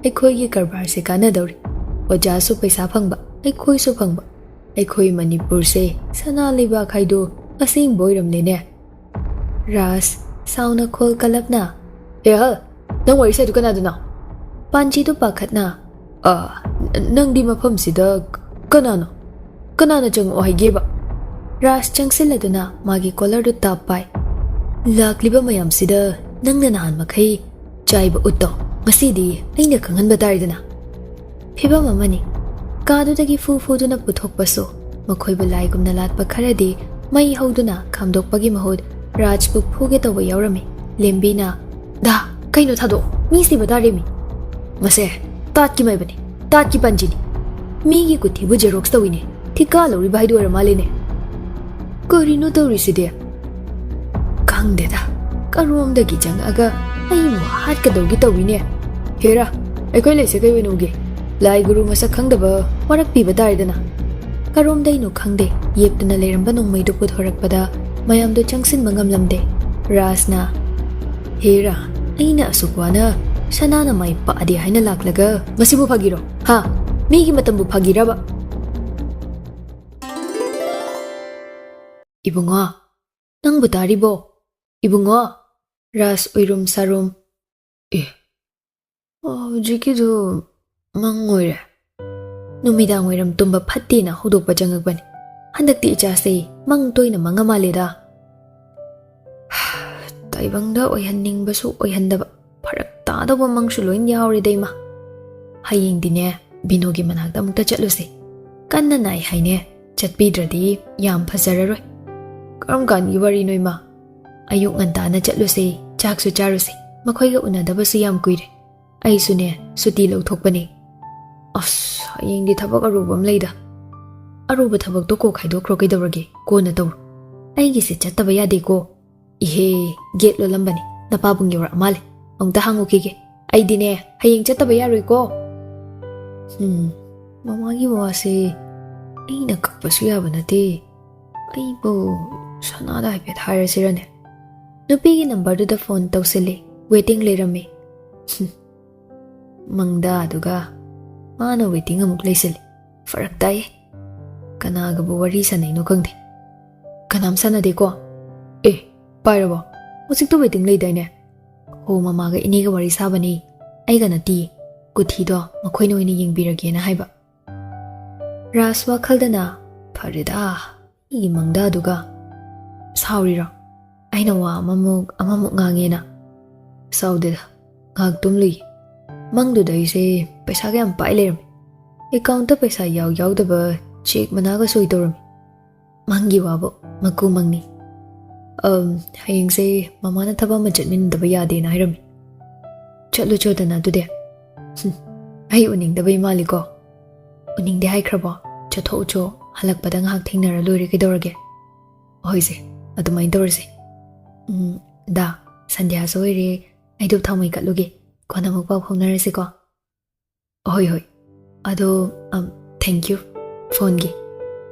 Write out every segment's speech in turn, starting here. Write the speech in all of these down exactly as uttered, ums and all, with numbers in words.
ꯑꯩꯈꯣꯏꯒꯤ ꯀꯔꯕꯥꯔꯁꯦ ꯀꯥꯟꯅꯗꯧꯔꯤ꯫ ꯑꯣꯖꯥꯁꯨ ꯄꯩꯁꯥ ꯐꯪꯕ, ꯑꯩꯈꯣꯏꯁꯨ ꯐꯪꯕ꯫ ꯑꯩꯈꯣꯏ ꯃꯅꯤꯄꯨꯔꯁꯦ ꯁꯅꯥ ꯂꯩꯕꯥꯛ ꯍꯥꯏꯗꯣ ꯑꯁꯦꯡꯕ ꯑꯣꯏꯔꯝꯂꯦꯅꯦ꯫ ꯔꯥꯖ ꯁꯥꯎꯅ ꯈꯣꯜ ꯀꯜꯂꯞꯅ, "ꯑꯦ ꯍꯜ, ꯅꯪ ꯋꯥꯔꯤ ꯁꯥꯏꯗꯨ ꯀꯅꯥꯗꯨꯅꯣ?" ꯄꯥꯟꯖꯤꯗꯨ ꯄꯥꯈꯠꯅ, "ꯑ, ꯅꯪꯗꯤ ꯃꯐꯝꯁꯤꯗ ꯀꯅꯥꯅꯣ? ꯀꯅꯥꯅ ꯆꯪꯉꯛꯑꯣ ꯍꯥꯏꯒꯦꯕ?" ꯔꯥꯖ ꯆꯪꯁꯤꯜꯂꯗꯨꯅ ꯃꯥꯒꯤ ꯀꯣꯂꯔꯗꯨ ꯇꯥꯞ ꯄꯥꯏ꯫ "ꯂꯥꯛꯂꯤꯕ ꯃꯌꯥꯝꯁꯤꯗ ꯅꯪꯅ ꯅꯍꯥꯟ ꯃꯈꯩ ꯆꯥꯏꯕ ꯎꯠꯇꯣ ꯉꯁꯤꯗꯤ ꯑꯩꯅ ꯈꯪꯍꯟꯕ ꯇꯥꯔꯦꯗꯅ꯫" ꯐꯤꯕꯝ ꯑꯃꯅꯤ꯫ ꯀꯥꯗꯨꯗꯒꯤ ꯐꯨ ꯐꯨꯗꯨꯅ ꯄꯨꯊꯣꯛꯄꯁꯨ ꯃꯈꯣꯏꯕꯨ ꯂꯥꯏꯒꯨꯝꯅ ꯂꯥꯠꯄ ꯈꯔꯗꯤ ꯃꯩ ꯍꯧꯗꯨꯅ ꯈꯥꯝꯗꯣꯛꯄꯒꯤ ꯃꯍꯨꯠ ꯔꯥꯖꯄꯨ ꯐꯨꯒꯦ ꯇꯧꯕ ꯌꯥꯎꯔꯝꯃꯤ꯫ ꯂꯦꯝꯕꯤꯅ, "ꯗꯥ, ꯀꯩꯅꯣ ꯊꯥꯗꯣꯛꯑꯣ, ꯃꯤ ꯁꯤꯕ ꯇꯥꯔꯦꯃꯤ꯫ ꯃꯁꯦ ꯇꯥꯠꯀꯤ ꯃꯥꯏꯕꯅꯤ, ꯇꯥꯠꯀꯤ ꯄꯥꯟꯖꯤꯅꯤ꯫ ꯃꯤꯒꯤ ꯀꯨꯊꯤꯕꯨ ꯖꯦꯔꯣꯛꯁ ꯇꯧꯏꯅꯦ, ꯊꯤꯀꯥ ꯂꯧꯔꯤꯕ ꯍꯥꯏꯗꯨ ꯑꯣꯏꯔ ꯃꯥꯜꯂꯦꯅꯦ꯫ ꯀꯔꯤꯅꯣ ꯇꯧꯔꯤꯁꯤꯗꯤ? ꯈꯪꯗꯦꯗ, ꯀꯔꯣꯝꯗꯒꯤ ꯆꯪꯉꯛꯑꯒ ꯑꯩꯕꯨ ꯍꯥꯠꯀꯗꯧꯒꯤ ꯇꯧꯏꯅꯦ꯫ ꯍꯦꯔꯥ, ꯑꯩꯈꯣꯏ ꯂꯩꯁꯦ ꯀꯩ ꯑꯣꯏꯅ ꯎꯒꯦ? ꯂꯥꯏ ꯒꯨꯔꯨ ꯃꯁꯛ ꯈꯪꯗꯕ ꯋꯥꯔꯛꯄꯤꯕ ꯇꯥꯔꯦꯗꯅ꯫" ꯀꯔꯣꯝꯗꯩꯅꯣ ꯈꯪꯗꯦ, ꯌꯦꯞꯇꯨꯅ ꯂꯩꯔꯝꯕ ꯅꯣꯡꯃꯩꯗꯨ ꯄꯨꯊꯣꯔꯛꯄꯗ ꯃꯌꯥꯝꯗꯨ ꯆꯪꯁꯤꯟꯕ ꯉꯝꯂꯝꯗꯦ꯫ ꯔꯥꯖꯅ, "ꯍꯦꯔꯥ, ꯑꯩꯅ ꯑꯁꯨꯛ ꯋꯥꯅ ꯁꯅꯥꯅ ꯃꯥꯏ ꯄꯥꯛꯑꯗꯤ ꯍꯥꯏꯅ ꯂꯥꯛꯂꯒ ꯃꯁꯤꯕꯨ ꯐꯥꯒꯤꯔꯣ? ꯍꯥ? ꯃꯤꯒꯤ ꯃꯇꯝꯕꯨ ꯐꯥꯒꯤꯔꯕ?" "ꯏꯕꯨꯡꯉꯣ, ꯅꯪꯕꯨ ꯇꯥꯔꯤꯕꯣ? ꯏꯕꯨꯡꯉꯣ!" ꯔꯥꯖ ꯎꯏꯔꯨꯝ ꯁꯥꯔꯨꯝ꯫ "ꯑꯦ, ꯍꯧꯖꯤꯛꯀꯤꯗꯨ ꯃꯪ ꯑꯣꯏꯔꯦ꯫ ꯅꯨꯃꯤꯗꯥꯡ ꯋꯥꯏꯔꯝ ꯇꯨꯝꯕ ꯐꯠꯇꯦꯅ ꯍꯧꯗꯣꯛꯄ ꯆꯪꯉꯛꯄꯅꯤ꯫ ꯍꯟꯗꯛꯇꯤ ꯏꯆꯥꯁꯦ ꯃꯪ ꯇꯣꯏꯅ ꯃꯪꯉ ꯃꯥꯜꯂꯦꯗ꯫ ꯇꯥꯏꯕꯪꯗ ꯑꯣꯏꯍꯟꯅꯤꯡꯕꯁꯨ ꯑꯣꯏꯍꯟꯗꯕ, ꯐꯔꯛ ꯇꯥꯗꯧꯕ ꯃꯪꯁꯨ ꯂꯣꯏ ꯌꯥꯎꯔꯦꯗ ꯏꯃꯥ꯫ ꯍꯌꯦꯡꯗꯤꯅꯦ, ꯕꯤꯅꯣꯒꯤ ꯃꯅꯥꯛꯇ ꯑꯃꯨꯛꯇ ꯆꯠꯂꯨꯁꯦ꯫ ꯀꯟꯅ ꯅꯥꯏ ꯍꯥꯏꯅꯦ, ꯆꯠꯄꯤꯗ꯭ꯔꯗꯤ ꯌꯥꯝ ꯐꯖꯔꯔꯣꯏ꯫" "ꯀꯔꯝ ꯀꯥꯟꯒꯤ ꯋꯥꯔꯤꯅꯣ ꯏꯃꯥ?" "ꯑꯌꯨꯛ ꯉꯟꯇꯥꯅ ꯆꯠꯂꯨꯁꯦ, ꯆꯥꯛꯁꯨ ꯆꯥꯔꯨꯁꯦ, ꯃꯈꯣꯏꯒ ꯎꯅꯗꯕꯁꯨ ꯌꯥꯝ ꯀꯨꯏꯔꯦ꯫ ꯑꯩꯁꯨꯅꯦ, ꯁꯨꯇꯤ ꯂꯧꯊꯣꯛꯄꯅꯦ꯫" "ꯑꯁ, ꯍꯌꯦꯡꯗꯤ ꯊꯕꯛ ꯑꯔꯨꯕ ꯑꯃ ꯂꯩꯗ꯫" "ꯑꯔꯨꯕ ꯊꯕꯛꯇꯣ ꯀꯣꯛ ꯍꯥꯏꯗꯣꯛꯈ꯭ꯔꯣ, ꯀꯩꯗꯧꯔꯒꯦ? ꯀꯣꯟꯅ ꯇꯧꯔꯣ꯫ ꯑꯩꯒꯤꯁꯦ ꯆꯠꯇꯕ ꯌꯥꯗꯦꯀꯣ꯫" "ꯏꯍꯦ, ꯒꯦꯠ ꯂꯣꯜꯂꯝꯕꯅꯤ, ꯅꯄꯥꯕꯨꯡ ꯌꯧꯔꯛꯑ ꯃꯥꯜꯂꯦ꯫ ꯑꯃꯨꯛꯇ ꯍꯥꯡꯉꯨꯈꯤꯒꯦ꯫ ꯑꯩꯗꯤꯅꯦ, ꯍꯌꯦꯡ ꯆꯠꯇꯕ ꯌꯥꯔꯣꯏꯀꯣ꯫" ꯎꯝ, ꯃꯃꯥꯒꯤ ꯋꯥꯁꯦ ꯑꯩꯅ ꯀꯛꯄꯁꯨ ꯌꯥꯕ ꯅꯠꯇꯦ꯫ ꯑꯩꯕꯨ ꯁꯅꯥꯗ ꯍꯥꯏꯐꯦꯠ ꯍꯥꯏꯔꯁꯤꯔꯅꯦ? ꯅꯨꯄꯤꯒꯤ ꯅꯝꯕꯔꯗꯨꯗ ꯐꯣꯟ ꯇꯧꯁꯤꯜꯂꯤ꯫ ꯋꯦꯇꯤꯡ ꯂꯩꯔꯝꯃꯤ꯫ ꯍꯨꯝ, ꯃꯪꯗꯥꯗꯨꯒ ꯃꯥꯅ ꯋꯦꯇꯤꯡ ꯑꯃꯨꯛ ꯂꯩꯁꯤꯜꯂꯤ꯫ ꯐꯔꯛ ꯇꯥꯏꯌꯦ꯫ ꯀꯅꯥꯒꯕꯨ ꯋꯥꯔꯤ ꯁꯥꯟꯅꯩꯅꯣ ꯈꯪꯗꯦ꯫ ꯀꯅꯥꯝ ꯁꯥꯟꯅꯗꯦꯀꯣ? ꯑꯦ, ꯄꯥꯏꯔꯕꯣ? ꯍꯧꯖꯤꯛꯇ ꯋꯦꯇꯤꯡ ꯂꯩꯗꯥꯏꯅꯦ? ꯍꯣ, ꯃꯃꯥꯒ ꯏꯅꯦꯒ ꯋꯥꯔꯤ ꯁꯥꯕꯅꯤ꯫ ꯑꯩꯒ ꯅꯠꯇꯤꯌꯦ꯫ ꯀꯨꯊꯤꯗꯣ ꯃꯈꯣꯏꯅ ꯑꯣꯏꯅ ꯌꯦꯡꯕꯤꯔꯒꯦꯅ ꯍꯥꯏꯕ꯫ ꯔꯥꯖ ꯋꯥꯈꯜꯗꯅ, "ꯐꯔꯦꯗ, ꯑꯩꯒꯤ ꯃꯪꯗꯥꯗꯨꯒ ꯁꯥꯎꯔꯤꯔꯣ? ꯑꯩꯅ ꯋꯥ ꯑꯃꯃꯨꯛ ꯑꯃꯃꯨꯛ ꯉꯥꯡꯉꯦꯅ?" "ꯁꯥꯎꯗꯦꯗ, ꯉꯥꯏꯍꯥꯛ ꯇꯨꯝꯂꯨꯏ꯫ ꯃꯪꯗꯨꯗ ꯑꯩꯁꯦ ꯄꯩꯁꯥꯒ ꯌꯥꯝ ꯄꯥꯏ ꯂꯩꯔꯝꯃꯤ꯫ ꯑꯦꯀꯥꯎꯟꯇ ꯄꯩꯁꯥ ꯌꯥꯎ ꯌꯥꯎꯗꯕ ꯆꯦꯛ ꯃꯅꯥꯒ ꯁꯣꯏ ꯇꯧꯔꯝꯃꯤ꯫ ꯃꯪꯒꯤ ꯋꯥꯕꯨ ꯃꯀꯨ ꯃꯪꯅꯤ꯫ ꯑꯝ, ꯍꯌꯦꯡꯁꯦ ꯃꯃꯥꯅ ꯊꯕꯛ ꯑꯃ ꯆꯠꯃꯤꯟꯅꯗꯕ ꯌꯥꯗꯦꯅ ꯍꯥꯏꯔꯝꯃꯤ꯫ ꯆꯠꯂꯨ ꯆꯣꯗꯅ ꯑꯗꯨꯗꯤ꯫ ꯍꯨꯝ, ꯑꯩ ꯎꯅꯤꯡꯗꯕꯩ ꯃꯥꯜꯂꯤꯀꯣ? ꯎꯅꯤꯡꯗꯦ ꯍꯥꯏꯈ꯭ꯔꯕꯣ? ꯆꯠꯊꯣꯛꯎꯆꯣ, ꯍꯜꯂꯛꯄꯗ ꯉꯥꯏꯍꯥꯛ ꯊꯦꯡꯅꯔ ꯂꯣꯏꯔꯦ ꯀꯩꯗꯧꯔꯒꯦ?" "ꯍꯣꯏꯁꯦ, ꯑꯗꯨꯃꯥꯏꯅ ꯇꯧꯔꯁꯦ꯫ ꯎꯝ, ꯗꯥ, ꯁꯟꯙ꯭ꯌꯥꯁꯨ ꯑꯣꯏꯔꯦ, ꯑꯩꯗꯣ ꯊꯥꯎꯃꯩ ꯀꯠꯂꯨꯒꯦ꯫ ꯀꯣꯟꯅ ꯑꯃꯨꯛ ꯄꯥꯎ ꯐꯥꯎꯅꯔꯁꯤꯀꯣ꯫" "ꯍꯣꯏ, ꯍꯣꯏ꯫ ꯑꯗꯣ, ꯑꯝ, thank you ꯐꯣꯟꯒꯤ꯫"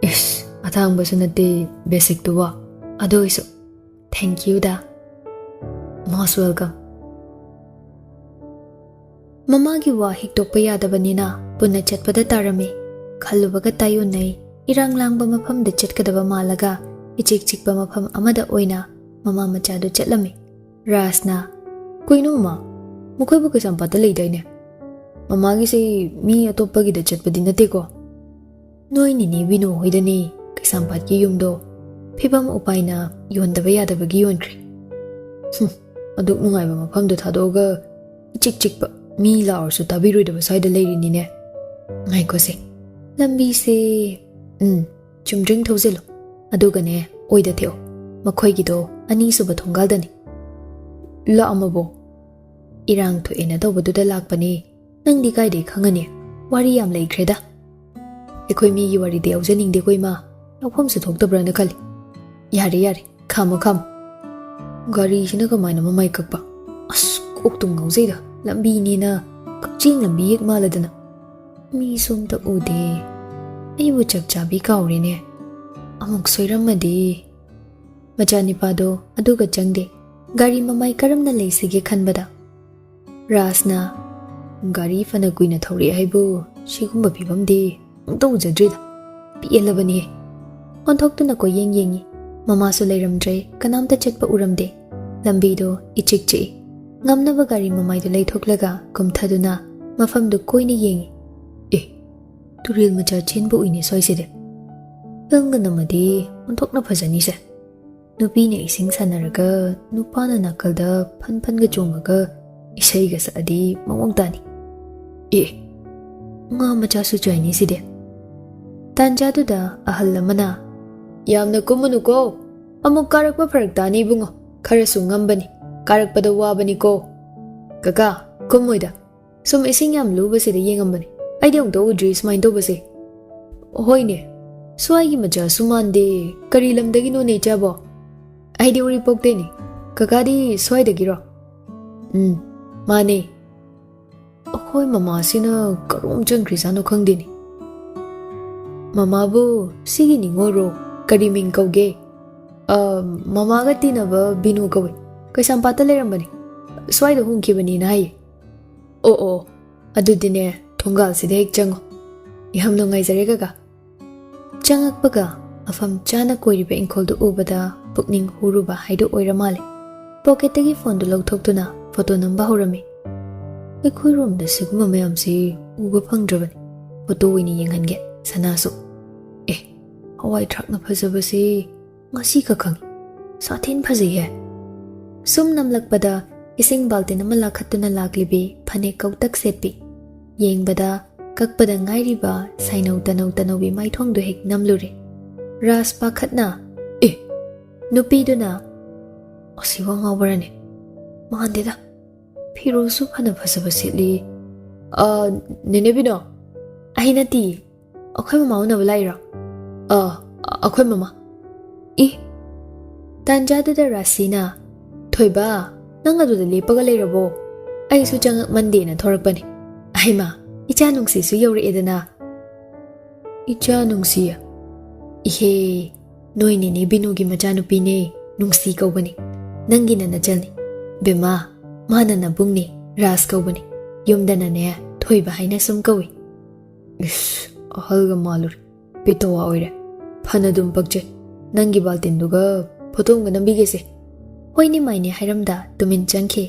"ꯏꯁ, ꯑꯇꯥꯡꯕꯁꯨ ꯅꯠꯇꯦ ꯕꯦꯁꯤꯛꯇꯨꯕꯣ꯫ ꯑꯗꯨ ꯑꯣꯏꯁꯨ thank you the. Most welcome꯫" ꯃꯃꯥꯒꯤ ꯋꯥ ꯍꯤꯛꯇꯣꯛꯄ ꯌꯥꯗꯕꯅꯤꯅ ꯄꯨꯟꯅ ꯆꯠꯄꯗ ꯇꯥꯔꯝꯃꯤ꯫ ꯈꯜꯂꯨꯕꯒ ꯇꯥꯏꯑꯣꯟꯅꯩ꯫ ꯏꯔꯥꯡ ꯂꯥꯡꯕ ꯃꯐꯝꯗ ꯆꯠꯀꯗꯕ ꯃꯥꯜꯂꯒ ꯏꯆꯤꯛ ꯆꯤꯛꯄ ꯃꯐꯝ ꯑꯃꯗ ꯑꯣꯏꯅ ꯃꯃꯥ ꯃꯆꯥꯗꯨ ꯆꯠꯂꯝꯃꯤ꯫ ꯔꯥꯖꯅ, "ꯀꯩꯅꯣ ꯃꯃꯥ? ꯃꯈꯣꯏꯕꯨ ꯀꯩꯁꯥꯝꯄꯥꯠꯇ ꯂꯩꯗꯥꯏꯅꯦ?" "ꯃꯃꯥꯒꯤꯁꯦ ꯃꯤ ꯑꯇꯣꯞꯄꯒꯤꯗ ꯆꯠꯄꯗꯤ ꯅꯠꯇꯦꯀꯣ?" "ꯅꯣꯏ ꯅꯤꯅꯦ ꯕꯤꯅꯨ ꯍꯣꯏꯗꯅꯦ, ꯀꯩꯁꯥꯝꯄꯥꯠꯀꯤ ꯌꯨꯝꯗꯣ ꯐꯤꯕꯝ ꯎꯄꯥꯏꯅ ꯌꯣꯟꯗꯕ ꯌꯥꯗꯕꯒꯤ ꯌꯣꯟꯈ꯭ꯔꯦ꯫" "ꯍꯨꯝ, ꯑꯗꯨꯛ ꯅꯨꯡꯉꯥꯏꯕ ꯃꯐꯝꯗꯣ ꯊꯥꯗꯣꯛꯑꯒ ꯏꯆꯤꯛ ꯆꯤꯛꯄ, ꯃꯤ ꯂꯥꯎꯔꯁꯨ ꯇꯥꯕꯤꯔꯣꯏꯗꯕ ꯁ꯭ꯋꯥꯏꯗ ꯂꯩꯔꯤꯅꯤꯅꯦ꯫ ꯉꯥꯏꯈꯣꯁꯦ, ꯂꯝꯕꯤꯁꯦ, ꯎꯝ, ꯆꯨꯝꯗ꯭ꯔꯤꯡ ꯊꯧꯖꯤꯜꯂꯨ꯫ ꯑꯗꯨꯒꯅꯦ, ꯑꯣꯏꯗ ꯊꯦꯛꯑꯣ꯫ ꯃꯈꯣꯏꯒꯤꯗꯣ ꯑꯅꯤꯁꯨꯕ ꯊꯣꯡꯒꯥꯜꯗꯅꯤ꯫" "ꯂꯥꯛꯑꯝꯃꯕꯣ?" "ꯏꯔꯥꯡ ꯊꯣꯛꯑꯦꯅ ꯇꯧꯕꯗꯨꯗ ꯂꯥꯛꯄꯅꯦ꯫ ꯅꯪꯗꯤ ꯀꯥꯏꯗꯩ ꯈꯪꯉꯅꯤ? ꯋꯥꯔꯤ ꯌꯥꯝ ꯂꯩꯈ꯭ꯔꯦꯗ꯫" "ꯑꯩꯈꯣꯏ ꯃꯤꯒꯤ ꯋꯥꯔꯤꯗꯤ ꯌꯥꯎꯖꯅꯤꯡꯗꯦꯀꯣ ꯏꯃꯥ꯫ ꯂꯧꯐꯝꯁꯨ ꯊꯣꯛꯇꯕ꯭ꯔꯥꯅ ꯈꯜꯂꯤ꯫" "ꯌꯥꯔꯦ, ꯌꯥꯔꯦ꯫ ꯈꯥꯝꯃꯣ, ꯈꯥꯝꯃꯣ꯫" "ꯒꯥꯔꯤꯁꯤꯅ ꯀꯃꯥꯏꯅ ꯃꯃꯥꯏ ꯀꯛꯄ? ꯑꯁ, ꯀꯣꯛꯇꯨꯝ ꯉꯥꯎꯖꯩꯗ꯫ ꯂꯝꯕꯤꯅꯦꯅ ꯀꯛꯆꯤꯡ ꯂꯝꯕꯤ ꯌꯦꯛ ꯃꯥꯜꯂꯗꯅ꯫ ꯃꯤꯁꯨ ꯑꯝꯇ ꯎꯗꯦ꯫ ꯑꯩꯕꯨ ꯆꯞ ꯆꯥꯕꯤ ꯀꯥꯎꯔꯦꯅꯦ꯫ ꯑꯃꯨꯛ ꯁꯣꯏꯔꯝꯃꯗꯤ꯫" ꯃꯆꯥꯅꯤꯄꯥꯗꯣ ꯑꯗꯨꯒ ꯆꯪꯗꯦ꯫ ꯒꯥꯔꯤ ꯃꯃꯥꯏ ꯀꯔꯝꯅ ꯂꯩꯁꯤꯒꯦ ꯈꯟꯕꯗ ꯔꯥꯖꯅ, ꯒꯥꯔꯤ ꯐꯅ ꯀꯨꯏꯅ ꯊꯧꯔꯛꯑꯦ ꯍꯥꯏꯕꯨ ꯁꯤꯒꯨꯝꯕ ꯐꯤꯕꯝꯗꯤ ꯑꯃꯨꯛꯇ ꯎꯖꯗ꯭ꯔꯤꯗ꯫ ꯄꯦꯜꯂꯕꯅꯤꯍꯦ꯫ ꯑꯣꯟꯊꯣꯛꯇꯨꯅ ꯀꯣꯏꯌꯦꯡ ꯌꯦꯡꯉꯤ꯫ ꯃꯃꯥꯁꯨ ꯂꯩꯔꯝꯗ꯭ꯔꯦ, ꯀꯅꯥꯝꯇ ꯆꯠꯄ ꯎꯔꯝꯗꯦ꯫ ꯂꯝꯕꯤꯗꯣ ꯏꯆꯤꯛ ꯆꯤꯛꯏ꯫ ꯉꯝꯅꯕ ꯒꯥꯔꯤ ꯃꯃꯥꯏꯗꯣ ꯂꯩꯊꯣꯛꯂꯒ ꯀꯨꯝꯊꯗꯨꯅ ꯃꯐꯝꯗꯨ ꯀꯣꯏꯅ ꯌꯦꯡꯉꯤ꯫ ꯑꯦ, ꯇꯨꯔꯦꯜ ꯃꯆꯥ ꯆꯦꯟꯕ ꯎꯏꯅꯦ ꯁ꯭ꯋꯥꯏꯁꯤꯗꯤ꯫ ꯐꯤꯜꯝꯒ ꯅꯝꯃꯗꯤ ꯑꯣꯟꯊꯣꯛꯅ ꯐꯖꯅꯤꯁꯦ꯫ ꯅꯨꯄꯤꯅ ꯏꯁꯤꯡ ꯁꯥꯟꯅꯔꯒ ꯅꯨꯄꯥꯅ ꯅꯥꯀꯜꯗ ꯐꯟ ꯐꯟꯒ ꯆꯣꯡꯉꯒ ꯏꯁꯩꯒ ꯁꯛꯑꯗꯤ ꯃꯑꯣꯡ ꯇꯥꯅꯤ꯫ ꯑꯦ, ꯉꯥ ꯃꯆꯥꯁꯨ ꯆꯥꯏꯅꯦ ꯁꯤꯗꯤ꯫ ꯇꯥꯟꯖꯥꯗꯨꯗ ꯑꯍꯜ ꯑꯃꯅ, "ꯌꯥꯝꯅ ꯀꯨꯝꯃꯨꯅꯨꯀꯣ, ꯑꯃꯨꯛ ꯀꯥꯔꯛꯄ ꯐꯔꯛ ꯇꯥꯅꯤ ꯏꯕꯨꯡꯉꯣ, ꯈꯔꯁꯨ ꯉꯝꯕꯅꯤ, ꯀꯥꯔꯛꯄꯗ ꯋꯥꯕꯅꯤꯀꯣ꯫" "ꯀꯀꯥ, ꯀꯨꯝꯃꯣꯏꯗ, ꯁꯨꯝ ꯏꯁꯤꯡ ꯌꯥꯝ ꯂꯨꯕꯁꯤꯗ ꯌꯦꯡꯉꯝꯕꯅꯤ, ꯑꯩꯗꯤ ꯑꯃꯨꯛꯇ ꯎꯗ꯭ꯔꯤ ꯁꯨꯃꯥꯏꯅ ꯇꯧꯕꯁꯦ꯫" "ꯍꯣꯏꯅꯦ, ꯁ꯭ꯋꯥꯏꯒꯤ ꯃꯆꯥꯁꯨ ꯃꯥꯟꯗꯦ, ꯀꯔꯤ ꯂꯝꯗꯒꯤꯅꯣꯅꯦ ꯏꯆꯥꯕꯣ?" "ꯑꯩꯗꯤ ꯎꯔꯤꯄꯣꯛꯇꯩꯅꯤ꯫ ꯀꯀꯥꯗꯤ ꯁ꯭ꯋꯥꯏꯗꯒꯤꯔꯣ?" "ꯎꯝ, ꯃꯥꯅꯦ꯫" "ꯑꯩꯈꯣꯏ ꯃꯃꯥꯁꯤꯅ ꯀꯔꯣꯝ ꯆꯪꯈ꯭ꯔꯤꯖꯥꯠꯅꯣ ꯈꯪꯗꯦꯅꯦ꯫" "ꯃꯃꯥꯕꯨ ꯁꯤꯒꯤ ꯅꯤꯉꯣꯜꯔꯣ? ꯀꯔꯤ ꯃꯤꯡ ꯀꯧꯒꯦ?" "ꯑ, ꯃꯃꯥꯒ ꯇꯤꯟꯅꯕ ꯕꯤꯅꯨ ꯀꯧꯏ꯫ ꯀꯩꯁꯥꯝꯄꯥꯠꯇ ꯂꯩꯔꯝꯕꯅꯤ꯫ ꯁ꯭ꯋꯥꯏꯗ ꯍꯣꯡꯈꯤꯕꯅꯤꯅ ꯍꯥꯏꯌꯦ꯫" "ꯑꯣ, ꯑꯣ, ꯑꯗꯨꯗꯤꯅꯦ, ꯊꯣꯡꯒꯥꯜꯁꯤꯗ ꯍꯦꯛ ꯆꯪꯉꯣ꯫" "ꯌꯥꯝ ꯅꯨꯡꯉꯥꯏꯖꯔꯦ ꯀꯀꯥ꯫" ꯆꯪꯉꯛꯄꯒ ꯃꯐꯝ ꯆꯥꯅ ꯀꯣꯏꯔꯤꯕ ꯏꯪꯈꯣꯜꯗꯨ ꯎꯕꯗ ꯄꯨꯛꯅꯤꯡ ꯍꯨꯔꯨꯕ ꯍꯥꯏꯗꯨ ꯑꯣꯏꯔ ꯃꯥꯜꯂꯦ꯫ ꯄꯣꯀꯦꯠꯇꯒꯤ ꯐꯣꯟꯗꯨ ꯂꯧꯊꯣꯛꯇꯨꯅ ꯐꯣꯇꯣ ꯅꯝꯕ ꯍꯧꯔꯝꯃꯤ꯫ "ꯑꯩꯈꯣꯏꯔꯣꯝꯗ ꯁꯤꯒꯨꯝꯕ ꯃꯌꯥꯝꯁꯤ ꯎꯕ ꯐꯪꯗ꯭ꯔꯕꯅꯤ꯫ ꯐꯣꯇꯣ ꯑꯣꯏꯅ ꯌꯦꯡꯍꯟꯒꯦ ꯁꯅꯥꯁꯨ꯫ ꯑꯦ, ꯍꯋꯥꯏ ꯊ꯭ꯔꯥꯛꯅ ꯐꯖꯕꯁꯤ ꯉꯁꯤ ꯈꯛ ꯈꯪꯉꯤ꯫ ꯁꯥꯊꯤꯟ ꯐꯖꯩꯍꯦ꯫" ꯁꯨꯝ ꯅꯝꯂꯛꯄꯗ ꯏꯁꯤꯡ ꯕꯥꯜꯇꯤꯟ ꯑꯃ ꯂꯥꯈꯠꯇꯨꯅ ꯂꯥꯛꯂꯤꯕꯤ ꯐꯅꯦꯛ ꯀꯧꯇꯛ ꯁꯦꯠꯄꯤ, ꯌꯦꯡꯕꯗ ꯀꯛꯄꯗ ꯉꯥꯏꯔꯤꯕ ꯁꯥꯏꯅꯧ ꯇꯅꯧ ꯇꯅꯧꯕꯤ ꯃꯥꯏꯊꯣꯡꯗꯨ ꯍꯦꯛ ꯅꯝꯂꯨꯔꯦ꯫ ꯔꯥꯖ ꯄꯥꯈꯠꯅ, "ꯑꯦ, ꯅꯨꯄꯤꯗꯨꯅ ꯑꯁꯤ ꯋꯥ ꯉꯥꯎꯕ꯭ꯔꯅꯦ? ꯃꯥꯟꯗꯦꯗ, ꯐꯤꯔꯣꯜꯁꯨ ꯐꯅ ꯐꯖꯕ ꯁꯦꯠꯂꯤ꯫" "ꯑ, ꯅꯦꯅꯦ ꯕꯤꯅꯣ, ꯑꯩ ꯅꯠꯇꯤꯌꯦ, ꯑꯩꯈꯣꯏ ꯃꯃꯥ ꯎꯅꯕ ꯂꯥꯛꯏꯔꯣ?" "ꯑ, ꯑꯩꯈꯣꯏ ꯃꯃꯥ꯫" ꯏ! ꯇꯥꯟꯖꯥꯗꯨꯗ ꯔꯥꯁꯤꯅ, "ꯊꯣꯏꯕ, ꯅꯪ ꯑꯗꯨꯗ ꯂꯦꯞꯄꯒ ꯂꯩꯔꯕꯣ? ꯑꯩꯁꯨ ꯆꯪꯉꯛꯃꯟꯗꯦꯅ ꯊꯣꯔꯛꯄꯅꯦ꯫ ꯑꯩꯃ, ꯏꯆꯥ ꯅꯨꯡꯁꯤꯁꯨ ꯌꯧꯔꯛꯑꯦꯗꯅ꯫" "ꯏꯆꯥ ꯅꯨꯡꯁꯤ?" "ꯏꯍꯦ, ꯅꯣꯏ ꯅꯦꯅꯦ ꯕꯤꯅꯨꯒꯤ ꯃꯆꯥꯅꯨꯄꯤꯅꯦ, ꯅꯨꯡꯁꯤ ꯀꯧꯕꯅꯤ꯫ ꯅꯪꯒꯤꯅ ꯅꯆꯜꯅꯤ꯫ ꯕꯦꯝꯃ, ꯃꯥꯅ ꯅꯕꯨꯡꯅꯤ, ꯔꯥꯖ ꯀꯧꯕꯅꯤ꯫ ꯌꯨꯝꯗꯅꯅꯦ ꯊꯣꯏꯕ ꯍꯥꯏꯅ ꯁꯨꯝ ꯀꯧꯏ꯫ ꯏꯁ, ꯑꯍꯜꯒ ꯃꯥꯜꯂꯨꯔꯦ꯫ ꯄꯦꯇꯋꯥ ꯑꯣꯏꯔꯦ꯫ ꯐꯅꯗꯨꯝ ꯄꯛꯆꯩ꯫ ꯅꯪꯒꯤ ꯕꯥꯜꯇꯤꯟꯗꯨꯒ ꯐꯣꯇꯣ ꯑꯃꯒ ꯅꯝꯕꯤꯒꯦꯁꯦ꯫ ꯍꯣꯏꯅꯦ ꯃꯥꯏꯅꯦ ꯍꯥꯏꯔꯝꯗ ꯇꯨꯃꯤꯟ ꯆꯪꯈꯤ꯫